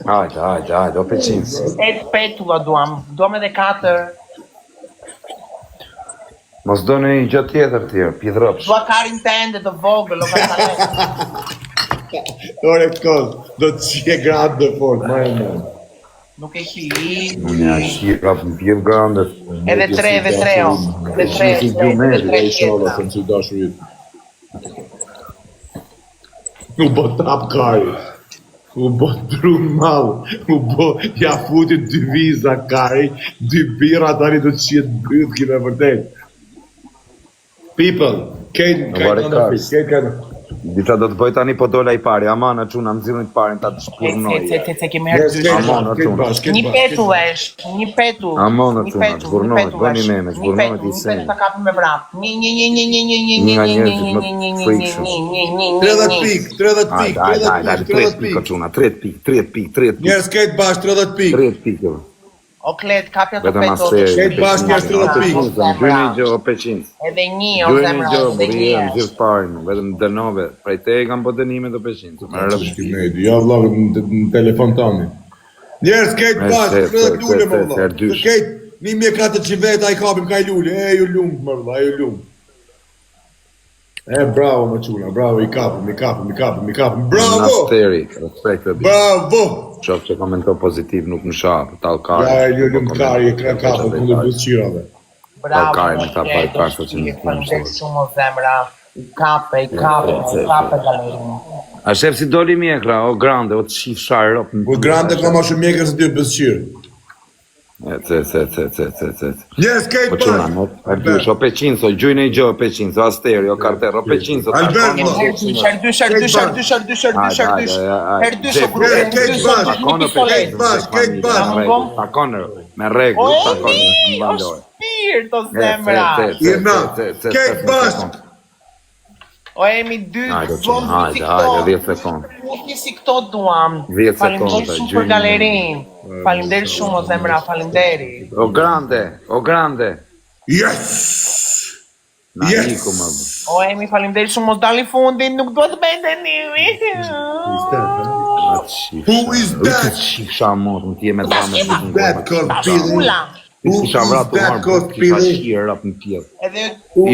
Hajde, hajde, hajde, o 500. Et petulla duam, duam edhe katër. Mos do në një gjë tjetër tjerë, pidhrëpsh. Dua karin tende të vogël, o katalek. Ore koz, do të qie grande fort, më e më. Nuk e ki. Unë ja shira në pjedh grande. Edhe tre, edhe tre, o. Edhe tre, Si edhe tre, edhe tre Inshallah, tjetra. them si dashur yt. U bë tap kari. U bë dru mall. U bë ja futi dy viza kari, dy birra tani do të shihet bythki me vërtet. People, kejt Në varë kejt kar. kejt kanë. Dita do të bëj tani po dola i pari, aman a çuna, më zirni të parin ta të shpurnoj. Ce, ce, ce, ce, kemi herë Njerëz dysh. kejt Aman, bash, kejt o, bash, kejt Një bash. petull është, një petull. Aman, o, një çuna, petull, një zgurnohet, petull bëni është, meme, Një zgurnohet petull, i një sen. petull ta kapim me vrap. Një, një, një, një, një, një, një, Një nga një, një, njerëzit një, më një, një, një, frikshëm. një, një, një, një, 30 një. pikë, 30 pikë, Hajde, hajde, hajde, 30 hajde, pikë, 30 30 pikë, o pikë. çuna, 30 pikë, 30 pikë, 30 pikë, Njerëz kejt bash, 30 pikë. 30 pikë. jo. O Klet, kapja të Vetëm petull. aseri. Kejt bash njerëz 30 pikë. Gjyni gjë o 500. Edhe një, o Gjyni zemra, gjë, edhe burri, një. më zirë parin, vetëm dënove. Prej te e kam po dënime do 500. Më rëp. Shkimedi, ja vlla në në telefon tani. Njerëz kejt E, bash, se, 30 se, lule se, më vlla. se, se, dysh. Kejt 1400 veta i kapim kaj lule, e ju lumt më vlla, e ju lumt. E bravo më çuna, bravo i kapim, i kapim, i kapim, i kapim. Bravo! Nasteri, respekt e di. Bravo! Shoh që komento pozitiv, nuk më sha, tall kari. Ja, ju lum kari, e ka ka po kundër bythqirave. Bravo, Kari me ta Mozet, baj karta që nuk Faleminderit shumë o zemra. I kape, i kape, i kape galerinë. A shef si doli mjekra, o grande, o të shifsha rop në Po grande ka ma shumë mjekër se ty bythqir. E, ce, ce, ce, ce, ce, ce. Njerëz kejt Po çuna, bashk. mo, e dysh, o peqinso, gjujnë e gjë, o peqinso, asteri, o karter, o peqinso. Albert, Kemi herë dysh, herë dysh, herë dysh, herë dysh, herë dysh, herë dysh, herë dysh. Herë dysh o grupe, Kejt herë dysh, bashk. herë dysh, një pistolet. Kejt bashk, kejt bashk. Takon, me O rregull, takon, Emi, në o bandore. shpirt, o zemra. Irna, kejt bashk. O Emi, dy, Hajde, duam çuna, dy si hajde, hajde, këto. 10 sekond. Puthje si këto duam. 10 Faleminderit sekonda, shumë për gjujnë. galerinë. Faleminderit shumë o zemra, faleminderit. O grande, o grande. Yes! Na Yes! iku më. O Emi, faleminderit shumë, mos dali fundi, nuk dua të mendeni. Who is that? Të shifsha mot, më ti je me dhame në gjithën That gojë. called Billy. Ula. Who Kisha is vra të that marrë called bukë, kisha Billy? shirë rap në pjellë. Edhe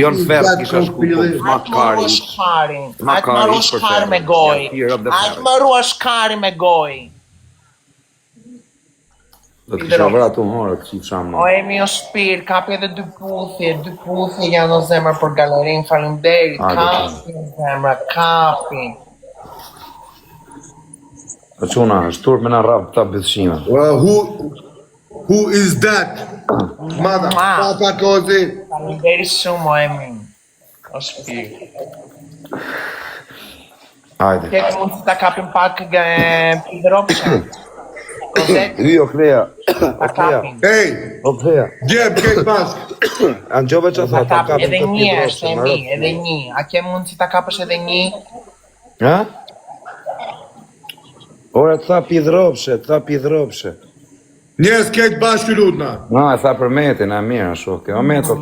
Jo në is ferr that kisha called shku, po Billy? s'ma Atë më kari. ruash karin. S'ma Atë më kari, ruash për kar ferr. me gojë. Ja, tirë dhe Atë ferr. më ruash kari me gojë. Do të kisha vra të horë, të shifsha O mot. Emi o shpirt, kapi edhe dy puthje, dy puthje janë o zemra për galerinë, faleminderit. Hajde, Kapi o zemra, kapi. Po çuna, është turp me na rrap këta bythshime. Well, who who is that? Mada, Ma. Tata Kozi. Faleminderit shumë o Emi. O shpirt. Hajde. Kemi mundësi ta kapim pak e pidropsha. Kozet, Hy o Klea. ta O Klea. kapim. Hey, O Klea. djem, kejt bashk. A ngjove çfarë Ta tha, ta kapim kapim edhe këtë një është pidropshe, Emi, më rroftë. edhe një. A ke mundësi ta kapësh edhe një? Ha? Ora të tha pidropshe, të tha pidropshe. Njerëz kejt bashk ju lutna. Na, e tha për Metin, a mirë, ashtu, okay. O Meto,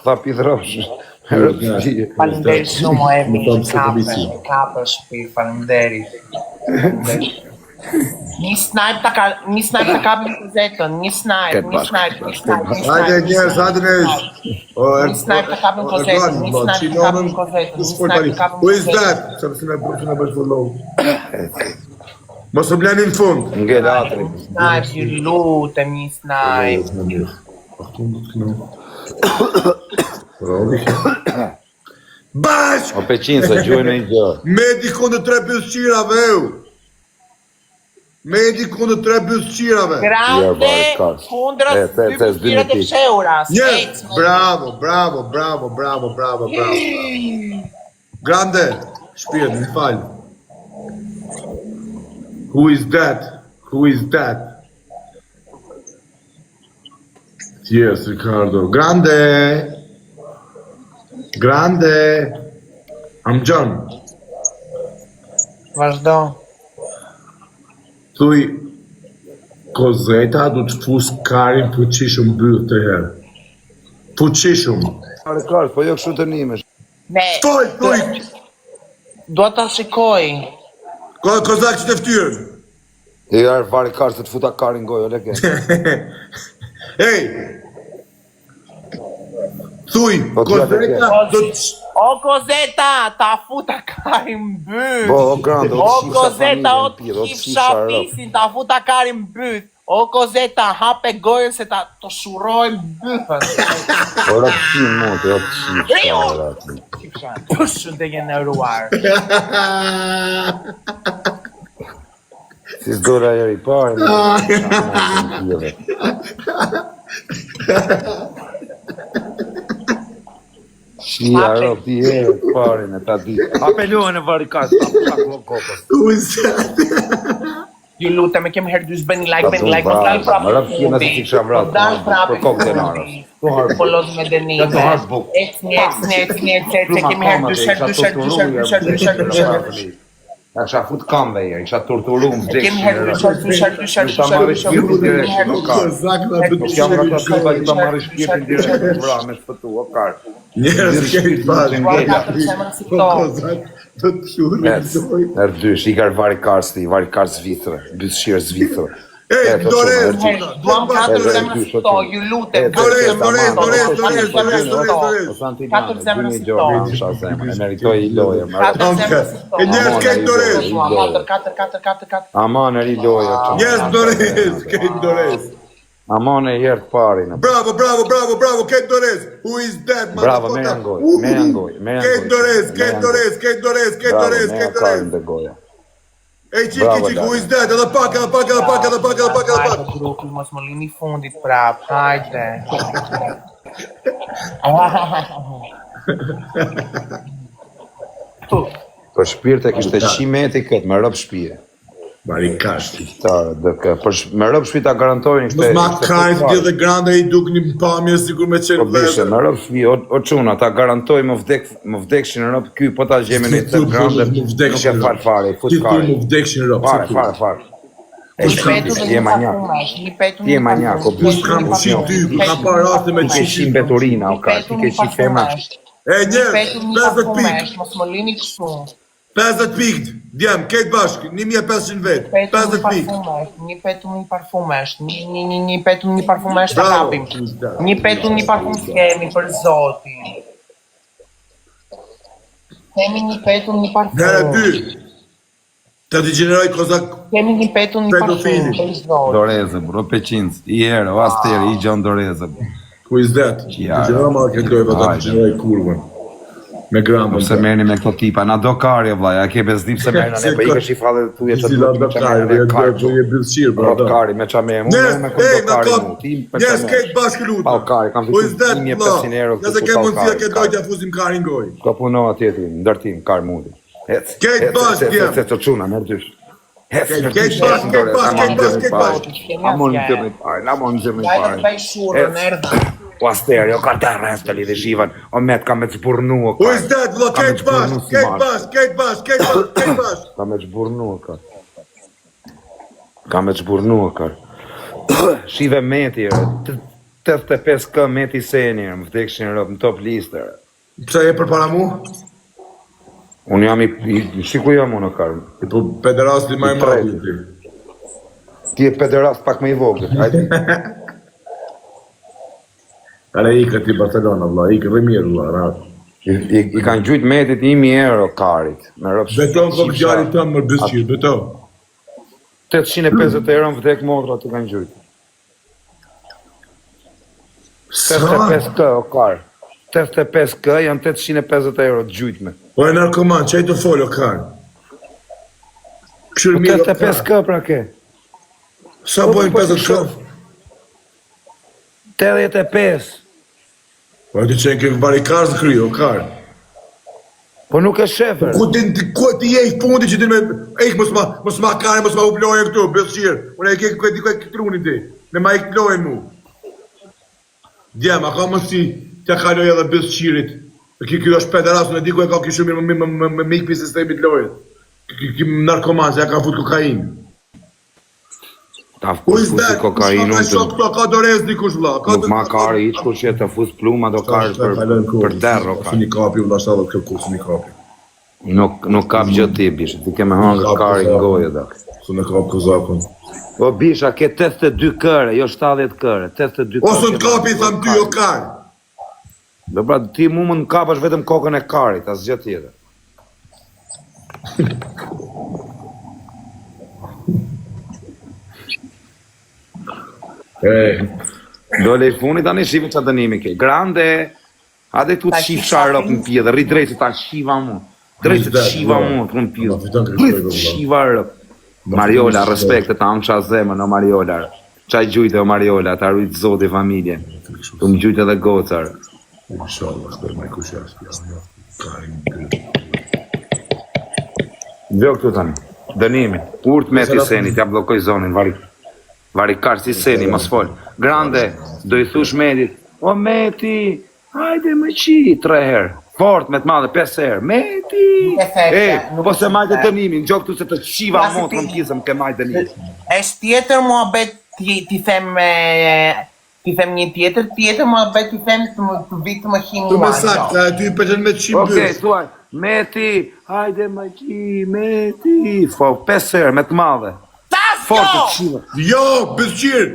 tha pidropshe. Faleminderit shumë o Emi, Më thonë se kape, polici. kape shpirt, faleminderit. Një snipe ta ka, një snipe ta kapim Kozetën, një snipe, Këtë një bashkë, snipe, një snipe, një snipe. Hajde një njerëz, snipe, hajde njerëz. O, Një snipe ta kapim Kozetën, një snipe ta kapim Kozetën, një snipe ta kapim Who is Kozetën. that? Sa si me si me bësh follow. Mos u bleni në fund. Ngel atri. Një snipe, ju lutem, një snipe. Bashk! O Peqin, se gjuaj në një gjë. Medi kundër tre bythqirave eu. Medi kundër tre bythqirave. Grande Ja, vaj, kas. kundra E, te- dy te, s'dy fytyrat me e ti. fshehura. Njerëz, Ec, me- bravo, bravo, bravo, bravo, bravo, bravo. Grande, shpirt, më fal. Who is that? Who is that? Yes, Ricardo. Grande. Grande. I'm John. Vazhdo. Thuj, Kozeta do të fus karin fuqishëm mbyll të herë. Fuqishëm. Are kart, po jo kështu të nimesh. Ne, Thuj, thuj, dua ta shikoj. Ko, kozak që të ftyrën. E arë vari kart, se të futa karin gojë, o leke. Ej! Thuj, Po, t'ja Kozeta do të... O Kozeta, ta futa karin mbyt. Bo, o grande, o O të shifsha Kozeta, o familjen, pidh, o të të shifsha shifsha rop. fisin, ta futa karin mbyt. O Kozeta, hape gojën se ta të shuroj mbythën. O rop si mot, o të shifsha rop. Shifsha, Push të gjeneruar. Si s'dola eri i parë, më të shifsha motin, pidhe. Shia rop, ti herë të parin e ta di. Apelohen e vari kart, ta futa kokës. Who is that? Ju lutem, e kemi herë dysh, bëni like, Ta bëni du like, mos dal vrarë, prapë. më rëp kina se si kisha vrarë, Mos dal prapë. për kokë të narës. Tu harë Po loz me dënime. Ja të harë bukë. Ecni, ecni, ecni, ecni, ecni, Pluma kemi herë koma dysh, dhe herë isha dysh, herë dysh, herë dysh, herë dysh, herë dysh, herë dysh. Ja kisha fut kamve herë, isha torturu më vdek. Kemi herë dysh, herë dysh, herë dysh, herë Ju ta dysh, herë marrë dysh, herë shpirtin dysh, direkt, herë o dysh. kar. Kozak na do Nuk të jam nga ata tipa që ta marrë shpirtin direkt, të vra me shpëtu, o kar. Njerëz kejt bashkë. Ua, ka të zemrën si Po këto. kozak do të shurrë Herë dysh, i kar vari kar sti, vari kar Zvicrë, bythshirë Zvicrë. Ej, E, të dorez, shumë, çuna, Duam bashkë katër dorez. zemra si to, ju lutem. Dorez, dorez, dorez, dorez, dorez, dorez, dorez. O santi Katër Lane, zemra gjyni si gjorë, to. isha zemër, e meritoj i loje, më Katër Anke. zemra si to. E njerëz Amon, kejt ai dorez. dorez. Duam katër, katër, katër, katër, katër. Aman e ri loje. çuna. Njerëz dorez, kejt dorez. Aman e herë të pari në. Bravo, bravo, bravo, bravo, kejt dorez. Who is that, Bravo, motherfucker? merja ngoj, Uhu. merja ngoj, merja Kejt ngoj. dorez, Merja kejt ngoj. dorez, kejt dorez, kejt Bravo, dorez, merja kejt karin dorez. dhe goja. Ej, çik, Bravo, çik, who Dani. is that? Edhe pak, edhe pak, edhe pak, edhe pak, edhe pak, edhe pak. Hajde grupi, mos më lini fundit prap, hajde. Tu. Për shpirt e kishte qimeti këtë, me rëp shpije. Barikash. Shqiptarët, dhe kë. Për sh- me rëp shpi ta garantojnë Mos kishte. ma ishte krajt fare. ti dhe grande i duk një pamje sikur me qenë Po bishe, vëllezër. me rëp shpi, o, o çuna, ta garantoj më vdek, më vdekshin rëp ky, po ta gjemi në Ti të thu grande, më nuk e vdekshin fal rëp. fare, i fut Ti thu kari. më vdekshin rëp. Fare, si thu? fare, fare. E Kush Një petu ti dhe je një manjak. parfumesh, një petu Ti je një manjak, o parfumesh, Kush një kam petu qit një ty, ku ka parfumesh, parë raste me Ti ke qit qi mbeturina, o Një kar, petu ti ke një qi femra. parfumesh. E Një njerëz, petu një 50 pikë. parfumesh, mos më lini kështu. 50 pikë. Djem, kejt bashk, 1500 vet. Petu një 50 pikë. parfumesh, një petu një parfumesh, një një një një petu një parfumesh ta Bravo. kapim. Një petu një parfum s'kemi për zotin. Kemi një petu një Herë parfum. dy. Të të gjeneroj kozak Kemi një petu një parfum Pedofili. për zotin. Dorezë, bro, peqinc, i herë, o asteri, i gjon dorezë. bro. Ku is that? Ja. Të gjeneroj ma këtë lojë, ta Hajde. të gjeneroj kurvën. Me grambën. Pse merrni me këto tipa, na do kari o vllai, a ke bezdip se merrna ne, po ikësh i falle tuja Si la do kari, me dhe kari. do je bythshir, bro. Rrot kari me ça merrem, unë Njerëz, merrem me ej, këto na kari kap. mu, ti me ça Njerëz merresh. kejt bashkë lutem. Pal kari, kam Ku is fitu that, 1500 euro vlla? Nëse këtu ke pal mundësi kari, këtë kari. lojë t'ja fusim karin gojë. Ka puno atje ti, ndërtim, kar mundi. Ec, Kejt ec, bashkë, ec, ec, djem. ec, ec, çuna, merr dysh. Ec, Kejt- merr kejt dysh, bashkë, ec, kejt dorez, bashkë, amon kejt bashkë, nxjerrë kejt pare. bashkë. Amon nxjerrë pare, amon nxjerrë Hajde pare. të bëj shurrën, Ec. erdha. O asteri, o ka të rreth të lidhe zhivan, o met ka me të zburnu, o Who ka. is that, vlla? Ka me Kejt të zburnu bashkë, si kejt marr. bashkë, kejt bashkë, kejt bashkë, kejt bashkë. Ka me të zburnu, o ka. Ka me të zburnu, o ka. Shive meti, re. 85k meti senior, më vdekshin rëp, në top listë, re. Pse je përpara mu? Unë jam i, i si ku jam unë, o kar? Ti po pederasti më i I madh treti. ti. Ti je pederast pak më i vogël, hajde. Ale ikë ti Barcelona vlla, ikë rri mirë vlla, rahat. I, i, i kanë gjujt metit 1000 euro karit, me rëp Beton kop djalit tëm më bythqir, beton. 850 euro më vdek motra të kanë gjujt. Sa? 85k o kar. 85k janë 850 euro të gjujtme. Po e narkoman, çaj të fol o kar. Këshyr Po mirë. o kar. 85k pra ke. Sa Po, bojnë po, 50 k? 85. Po ti çen ke barikaz në kry, o kar. Po nuk e shefer. Ku din ti ku ti je i fundit që din me ej mos ma mos ma kare mos ma u lojën këtu bythqir. Unë e ke ku di ku e ke trunin ti. Me ma ik lojën mu. Djem, a ka mundsi t'ja kaloj edhe bythqirit? Ky ky është pederast, unë e di ku e ka ky shumë mirë më më më më mik pi sistemit lojës. Ky ky narkoman se ja ka fut kokainë. Ta Ku fus is fusi that? kokainë Kush ka unë shok të këto ka dorez dikush vlla. Ka nuk ma kari hiç kur që të fus pluma do karë për për derr o Su kar. një kapi vlla 70 kërku su një kapi. Nuk nuk kap gjë ti bish, ti ke me hangër kari në gojë da. Su në kap kozakun. O bisha ke 82 këre, jo 70 këre, 82 O su këre. në kapi tham ty o kar. Do pra ti mu mund të kapësh vetëm kokën e karit, asgjë tjetër. Ej. Dole i funit tani shifë çfarë dënimi ke. Grande. Hajde tu Ta të shif sharop në pjedhë, rri drejt se ta shiva mu. Drejt se të shiva mu të në pjedhë. Ma fiton Drejt kërkoj, të vëlla. shiva rëp. Mariola, respekte, ta amsha zemën, o Mariola. Qa gjujte o Mariola, ta rujt zoti familjen. Tu më gjujte edhe gocar. Inshallah, shkoj më kush është. Ja, ja. Karin. ky. Vjo këtu tani. Dënimi. Urt me ti seni, t'ja bllokoj zonin, vari. Vari kar si seni, mos fol. Grande, do i thush Metit, o Meti, hajde më qi, tre herë. Fort me të madhe, pesë herë. Meti! Nuk e thekte, E, nuk po e se majtë thekte. dënimin, gjo këtu se të qiva Pasi motrën ti- pjesë, më ke majtë dënimin. Është tjetër muhabet ti ti them e, ti them një tjetër, tjetër muhabet ti them të më të vi të më hini Tu më mua, saktë, jo. aty i pëlqen me të qim Okej, byth. thuaj, Meti, hajde më qi, Meti. Po, pesë herë me të madhe. Ta Fort të Jo! qivë. Jo, bythqir.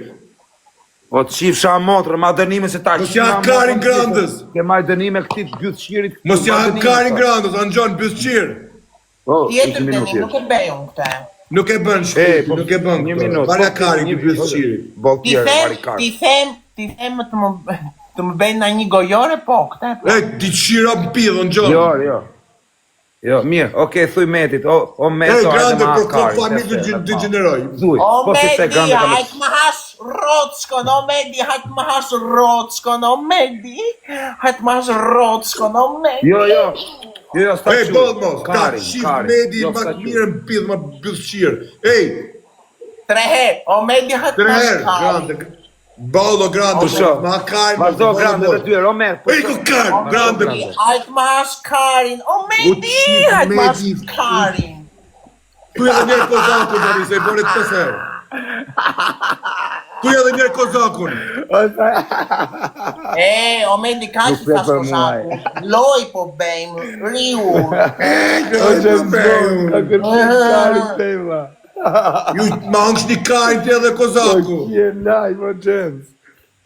O të qifsha motrë, ma dënime se ta Mos ja qima karin motrën, grandës. Ke maj dënime këtij të bythqirit. Mos ja ma dënime, karin thotë. grandës, Anxhon bythqir. Po, Tjetër një dënim, minutë. nuk e bëj unë këtë. Nuk e bën E, shpejt, po, nuk e bën. Një këtë. minutë. Varja po, karin një ky bythqirit. Boll Ti tjerë, them, vari kar. ti them, ti them të më të më bëjnë nga një gojore, po, këtë e po. E, ti qira në pidh, Anxhon. Jo, jo. Jo, mirë, okej, thuj Metit, o, o E, Meto, hajde grande, ma për këtë karin, familje se, të me pa. gjeneroj. Thuj, O po si the Medi, grande kam hajt më hash rroçkon, o Medi, hajt më hash rroçkon, o Medi, hajt më hash rroçkon, o Medi. Jo, jo. Jo, jo, s'ta Ej, quj. boll mos, ta Karin, qif karin. Medi Jo, ma s'ta të quj. mirën pidh, ma bythqir. Ej, Tre herë, o Medi, hajt tre më hash herë, karin. grande. Bollo grande, Pusho. ma karin. Vazhdo bollo, grande bollo. dhe ty, Romer. Ej, ku kar, grande. grande. Hajt më hash karin, o Medi, qif hajt më hash Medi. karin. Tu edhe njerë kozakun, tani, se i bore të pesë herë. Tu edhe njerë kozakun. E, o Medi, ka Nuk që flet thash për mua, kozaku. Loj po bëjmë, riu. O, që karin tema. Ju ma hangsh një karin ti edhe kozaku. Je live, o James.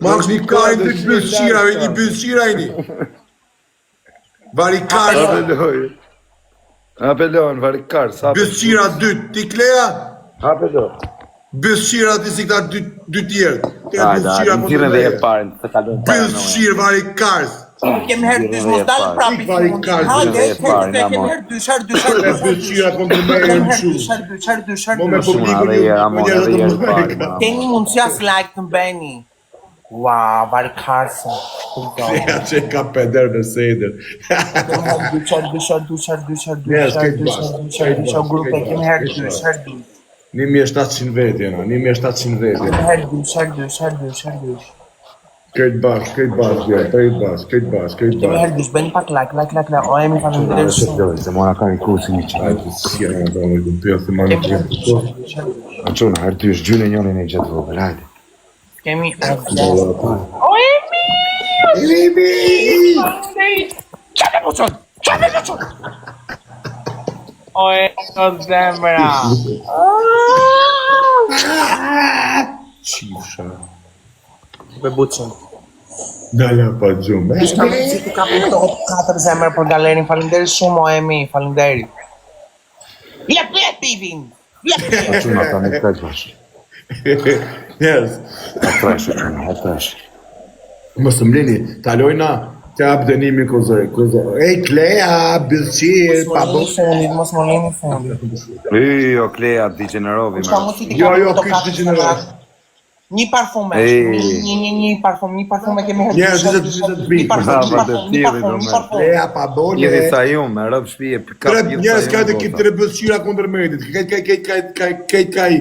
Ma hangsh një karin ti bythqira, një bythqira ini. Vari karin, Apeloj. Apelon, vari kar, sa. bythqira dytë, ti Klea, Apelon. bythqira ti si këta dy, dy tjerë. Ti e Hajde, bythqira hajde, po nxirren të dhe e leje. parin, të kalojnë Bythqir vari kars. Kemi herë dysh, mos dalim prapë i Vari fundit. kars, Hajde, dhe e herë pari, kemi na, herë dysh, herë dysh, herë E dysh, herë dysh. bythqira kundër meje Kemi në herë shu. dysh, herë dysh, herë dysh, herë Mo me dysh. publikun Edhe ju, herë, më amon, njerëz edhe të herë më pari, ka. ma. Keni mundësi as like të bëni. Ua, vari karsën. Ja që ka peder me seder. Kemi herë dysh, herë dysh, herë dysh, herë dysh, herë dysh, Njerëz, herë kejt dysh, bashkë, herë dysh, herë kejt dysh, o bashkë, grupe, kejt kemi bashkë, herë kejt dysh, bashkë. herë dysh. 1700 vetë jena, 1700 vetë Kemi jena. herë dysh, herë dysh, herë dysh, herë dysh. Kejt bashkë, kejt bashkë, ja, kejt bashkë, kejt bashkë, kejt Kemi bashkë. herë dysh, bëni pak like, like, like, like. O, Emi, faleminderit Se shumë. loj, se mora karin kursin një Ai qenë. të si janë ato me kuptoj se më Kemi nuk herë dysh, herë dysh, herë dysh. A çuna, herë dysh, gjynë e njonin e gjatë vogël, hajde. Kemi asgjë. O, Emi! Emi! Faleminderit. Qafe po çon? Qafe po çon? O, e, o zemra. Qifsha. Be buçin. Dala pa gjumë. Kush ka mundësi të kapim këto katër zemër për galerin. Faleminderit shumë o Emi, faleminderit. Lep lep Ivin. Lep A lep. çuna, tani kaq bashkë. Njerëz, A tresh, o çuna, a tresh. mos më lini, ta lojna të jap dënimin kozoj, kozoj. Ej Klea, bythqir, Mos pa më bo. lini fundit, mos më lini fundit. Ej, o Klea, digjenerovi, Kush ka më. mundësi të Jo, kapim jo, këto ky katër degeneroj. zemra? Një parfum Ej. është, një një një një parfum, një parfum e kemi herë Njerëz, dysh, herë 20 dysh, herë dysh, pikë. një parfum, një Bravo, parfum, një të parfum, një tiri, parfum. Klea pa bole. Jeri sa ju, me rëp shtëpi, ka Tre gjithë njerëz sa ka ju të ki bota. tre bythqira kundër Medit. Kaj kaj kaj kaj kaj kaj kaj.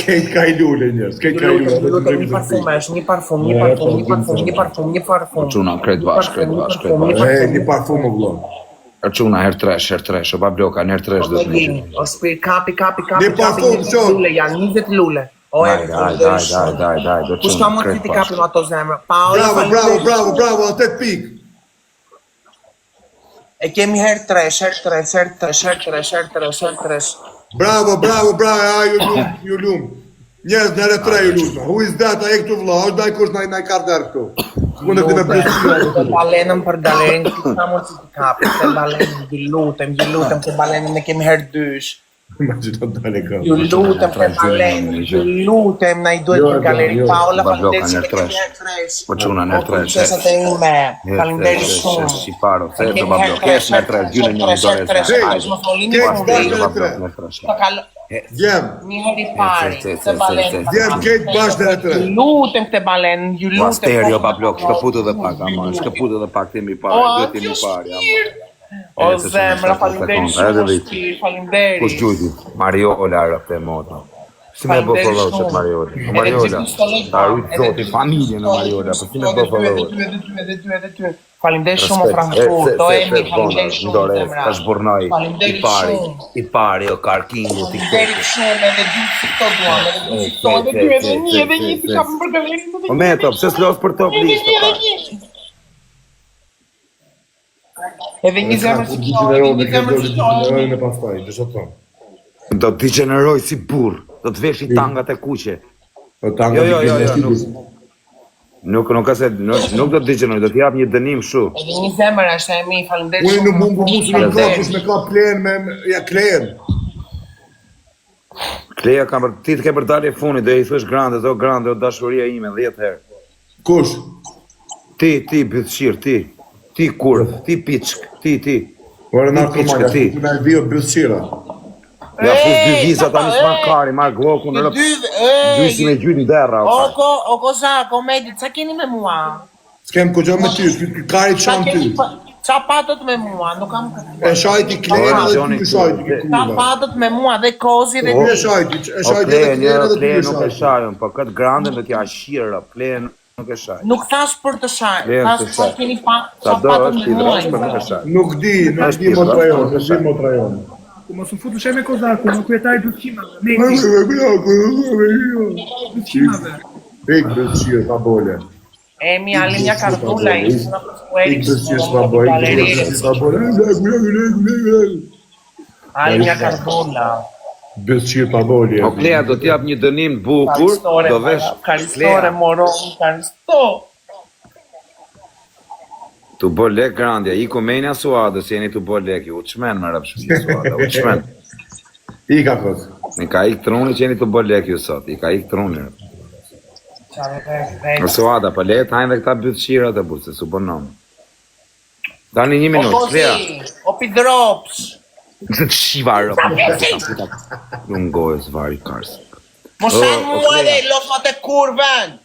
Kaj kaj lule njerëz, kaj Ju kaj lutem, lule. ju lutem, një parfum është, një parfum, një parfum, një parfum, një parfum, një parfum. Çuna, krejt bash, krejt Një bash, krejt parfum, një bash. E, një parfum o vëlla. A çuna herë tresh, herë tresh, o babloka, herë tresh do të Megin, nisë. o spir, kapi, kapi, kapi, Një kapi, parfum, 20 qo. lule, janë 20 lule. O, e, Hajde, hajde, hajde, hajde, hajde, hajde, Kush ka çuna, mundësi krejt t'i bashkë. kapim ato zemra? Paola, Bravo, bravo, faleminderit bravo, shumë. bravo, 8 pikë. E kemi herë tresh, herë tresh, herë tresh, herë tresh, herë tresh, herë tresh. Bravo, bravo, bravo, a ju lum, ju lum. Njerëz në herë tre ju lum. Who is that? Ai këtu vëlla, është dai kush na na ka dar këtu. Kundër këtij me bythqira. Të balenën për galerin, kush ka mundësi t'i kapim? Të balenën, ju lutem, ju lutem, të balenën e kemi herë dysh. Imagjino dale ka. Ju lutem të balenën, ju lutem, na i duhet Jo, për galerin. jo, Paola, Babloka, faleminderit që herë e kemi tresh. herë tresh. Po çuna, O herë tresh. princesat e ime, Herë faleminderit tresh, shumë. Shqiparo, E se do kemi herë bablok, tresh, kesh në herë tresh, tresh, gjynë herë një tresh, herë dorë. tresh, Hey, herë tresh, mos më lini Kejt fundit. bashkë herë tre. Herë tresh. Të kalo... Djem, Një herë i pari, Ec, ec, të ec, balenë. ec, ec. djem, kejt bashkë herë tre. Ju lutem këtë balenë, ju lutem. Asterio bablok, shkëput edhe pak, ama, shkëput edhe pak temi O, pari, duhet temi kjo pari, ama. shpirt. O E, se zemra, shumë faleminderit sekondë, shumë edhe o vit. shpirt, faleminderit. Kush gjujti? Mariola rëpte motra. Si me bë Faleminderit follow-shet shumë. Mariola? O Edhe Mariola, gjithë stollet ta pa, rujt edhe zoti gjithë familjen e stollet, Mariola, po si me edhe bë dy, edhe follow-shet? dy, edhe dy, edhe dy, edhe dy. Faleminderit shumë o Respekt, e, Frankfurt, se, o se, Emi, se, bona, faleminderit shumë ndore, zemra. ta zhburnoj, i Faleminderit pari, shumë. i pari, o karkingu, Faleminderit TikToku. shumë, edhe dy si këto duam, edhe dy E, si këto, se, edhe se, dy, edhe se, një, se, edhe se, një, si se. kapim për galerin, edhe O një, Meto, edhe pse s'los për top një, edhe list, një, o edhe kar? një. Edhe një zemër Ku si kjo, edhe degenerove, një ke zemër doli si kjo, edhe degenerojnë një. e pastaj, do të thonë. Do të degjeneroj si burr, do të veshi tangat e kuqe. Po tangat Jo, jo, e jo, jo, kuqe. nuk. Nuk nuk ka se nuk, nuk do të degjeneroj, do të jap një dënim kështu. Edhe një zemër është e mi, faleminderit Unë shumë. nuk mund të mos në Faleminderit. kush me ka plen me me- ja klen. Klea ka për ti të ke për dalje funit, do i thush grande, o grande, o dashuria ime 10 herë. Kush? Ti, ti bythshir, ti. Ti kurv, ti piçk, ti, ti. Ora Ti narkoman, piçkë, ja ti. ku na e vio bythqira. Ja fus dy Ej, viza tani pa, s'ma ej. kari, marr glokun Të rëp. dy, ej. Gjysi me gjyt në derra, o O kar. ko, o ko za, ko medi, ca keni me mua? S'kem kugjë me ty, ky ky kari Ca çan ty. keni, pa- ca patët me mua? Nuk kam E shajti klen Ora, edhe Gjoni, ty shajti ky Ca kurva. patët me mua dhe kozi dhe Ty e ti. shajti, e O shajti edhe Klea, klen një edhe ty Klea e nuk e shajti. shajën, po këtë grande do t'ja shirë, Klea nuk e shaj. Nuk thash për të shaj, Klea thash nuk e ca shaj. keni pa, Sa ca do patët është me i mua. drejtë, po nuk e shaj. Nuk di, nuk Është di i motra drejtë, jonë, nuk e nuk di shaj. motra jonë. Po mos u futu me Kozaku, në kryetari bythqimave. Meti, bythqimave. Ik bythqir pa bole. E mi ali mja kardula, ishte në Ik bythqir pa bole, ik bythqir pa bole. Ali mja kardula. Bythqir pa bole. O Klea do t'jap një dënim të bukur, Karistore, do vesh karistore, Klea, moron, karisto. tu bë lek grandja, iku menja Suadës, jeni tu bë lek, ju u çmen me rëp shtëpi Suada, u çmen. Ika kot. Ne ka ik truni që jeni tu bë lek ju sot, i ka ik truni. Qa O Suada, po le të hajnë dhe këta bythqirat e burë, se su bën nom. Tani një O minutë, kozi, Klea. o pidrops. Të shiva rëp. Lungojës vari kars. Mos O, shanë o, mua Klea. dhe los ma të kurven.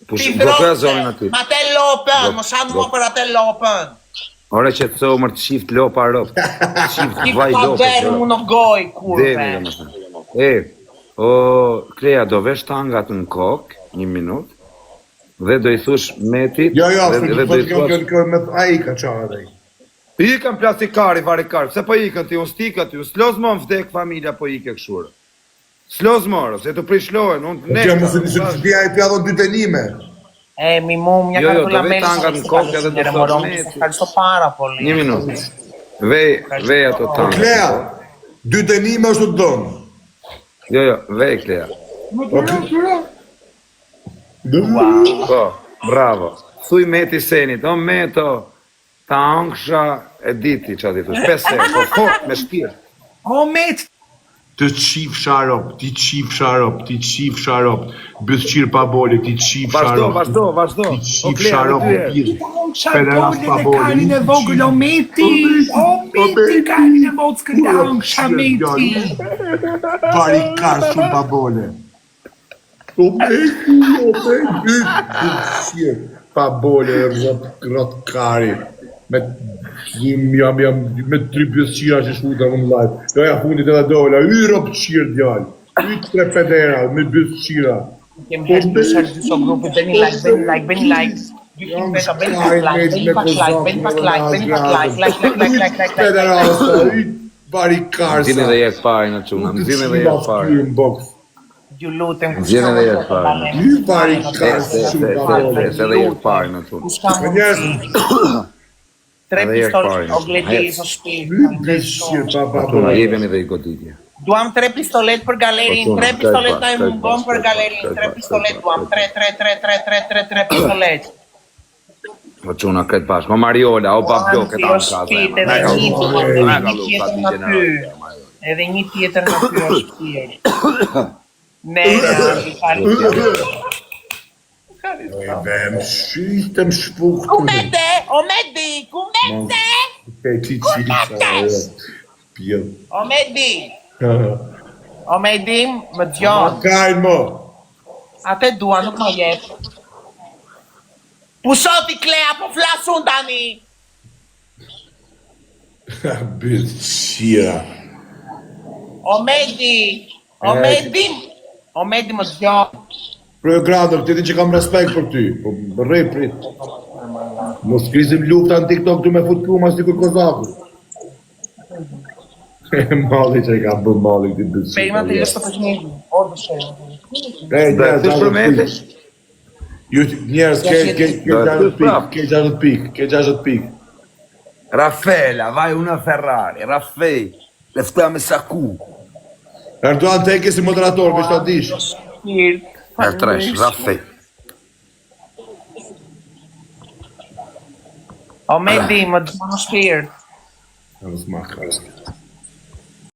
Push, bllokoja zonën aty. Ma te lopën, Blok- mos shanë mua blok- për atë lopën. Ore që të theu mërë të shift lopa rëp. Shift Ti vaj pa lopës. derë rëp. mu në goj, Demi, kurve. domethënë. E, o, Klea, do vesh tangat në kokë, një minutë, dhe do i thush Metit, Jo, jo, dhe, se dhe do do i të kjo kjo thuash, kjo me ai ka çfarë ai. ikën plastikari, varikar, pse po ikën ti, unë s'tika ty, unë s'loz më më vdek familja po ike këshurë. S'loz më, ore, se të prishlohen, unë Po Kjo mos e di se ti ai pja dhon dy dënime. E, mi mu, mja Jo, jo, kardula do ve meli, tangat në kokë edhe do thosh moron, Meti. Karistore para, poli. Një minutë. Vej, vej ato Po tangat. Klea, dy dënime është të dhon. Jo, jo, vej Klea. Më turo, turo. Po, bravo. Thuj Meti Senit, o Meto, ta angsha e diti që ti thush, pesë herë, po fort me shpirt. O Met, Të qif sharop, ti qif sharop, ti qif sharop, bythqir pa bole, ti qif Vazhdo, sharop. vazhdo, vazhdo. Ti O qif Klea, sharop, edhe dy herë. pir. Sha Pederast bolin pa e bole. karin e vogël, o Meti, o Meti, karin e vockël, ta angsha Meti. Barikar shumë pa bole. O Meti, o Meti, bythqir pa bole, rrot, rrot kari. Me jam jam jam me tri bythqira që shkuta unë live. Jo ja fundit edhe dola, y rrot qir djalë. Y tre pedera me bythqira. Kemi herë dy herë dy so grupi, bëni like, bëni like, bëni like. 200 veta, bëni pak like, bëni pak like, bëni pak like, bëni pak like, like, like, like, like, like, like. Pederasta, y barikarsa. Nxirni dhe jetë pari në çuna, nxirni dhe jetë pari. Në box. Ju lutem, kush Nxjerrni ka dhe jetë mundësi të pari. balem? Y barikarsa Se, se, shumë pa se, bole. se, se edhe jetë pari në çuna. Kush ka Po njerëz, mundësi? Tre Edhe jetë pistol, pari. o Gledis, o shpirt. y bythqir pa pa Çuna, bole. jepeni dhe i goditje. Duam tre pistolet për galerin, Po, çuna, tre kaj pistolet pak, na e kaj mungon pak, për kaj galerin, pak, tre kaj pak, pistolet kaj duam, pak. tre, tre, tre, tre, tre, tre, tre pistolet. Po çuna këtë bashkë, o Mariola, o Pablo, Duam këtë si o anë ka shpirt, zemër. edhe Na ka një llu, tjetër, na edhe ka një llu, tjetër sa nga di ky. gjeneral. Edhe një tjetër nga ky o shpirt. Ne, ne, fal. Vem, shitëm shpukt. Ku mete? O Medi, ku mete? E ti qita, pjell. O Medi, o Medi, më dëgjon. Kajnë mo. Atë dua, nuk ma jep. Pushoti Klea, po flas unë tani. Bythqira. O Medi, o E, Medi, o Medi më dëgjon. Për gradër, ti di që kam respekt për ty. Po rri prit. Mos krizim lufta në TikTok tu me fut kuma sikur kozaku. E malli që e ka bë malli këti bythqira. Pejma të jashtë të një. O do shejmë. E, Do e njerëz, thush për 60 Meti? pikë. Ju njerëz ke ke ke Do e 60 thush pikë, prap. ke 60 pikë, ke 60 pikë. Rafela, vaj una Ferrari, Rafej, lefta me saku. Erdogan të eke si moderator, veç ta dish. Shpirt. Herë tresh, rafej. O Medi, më do në shpirt. Mos ma ka.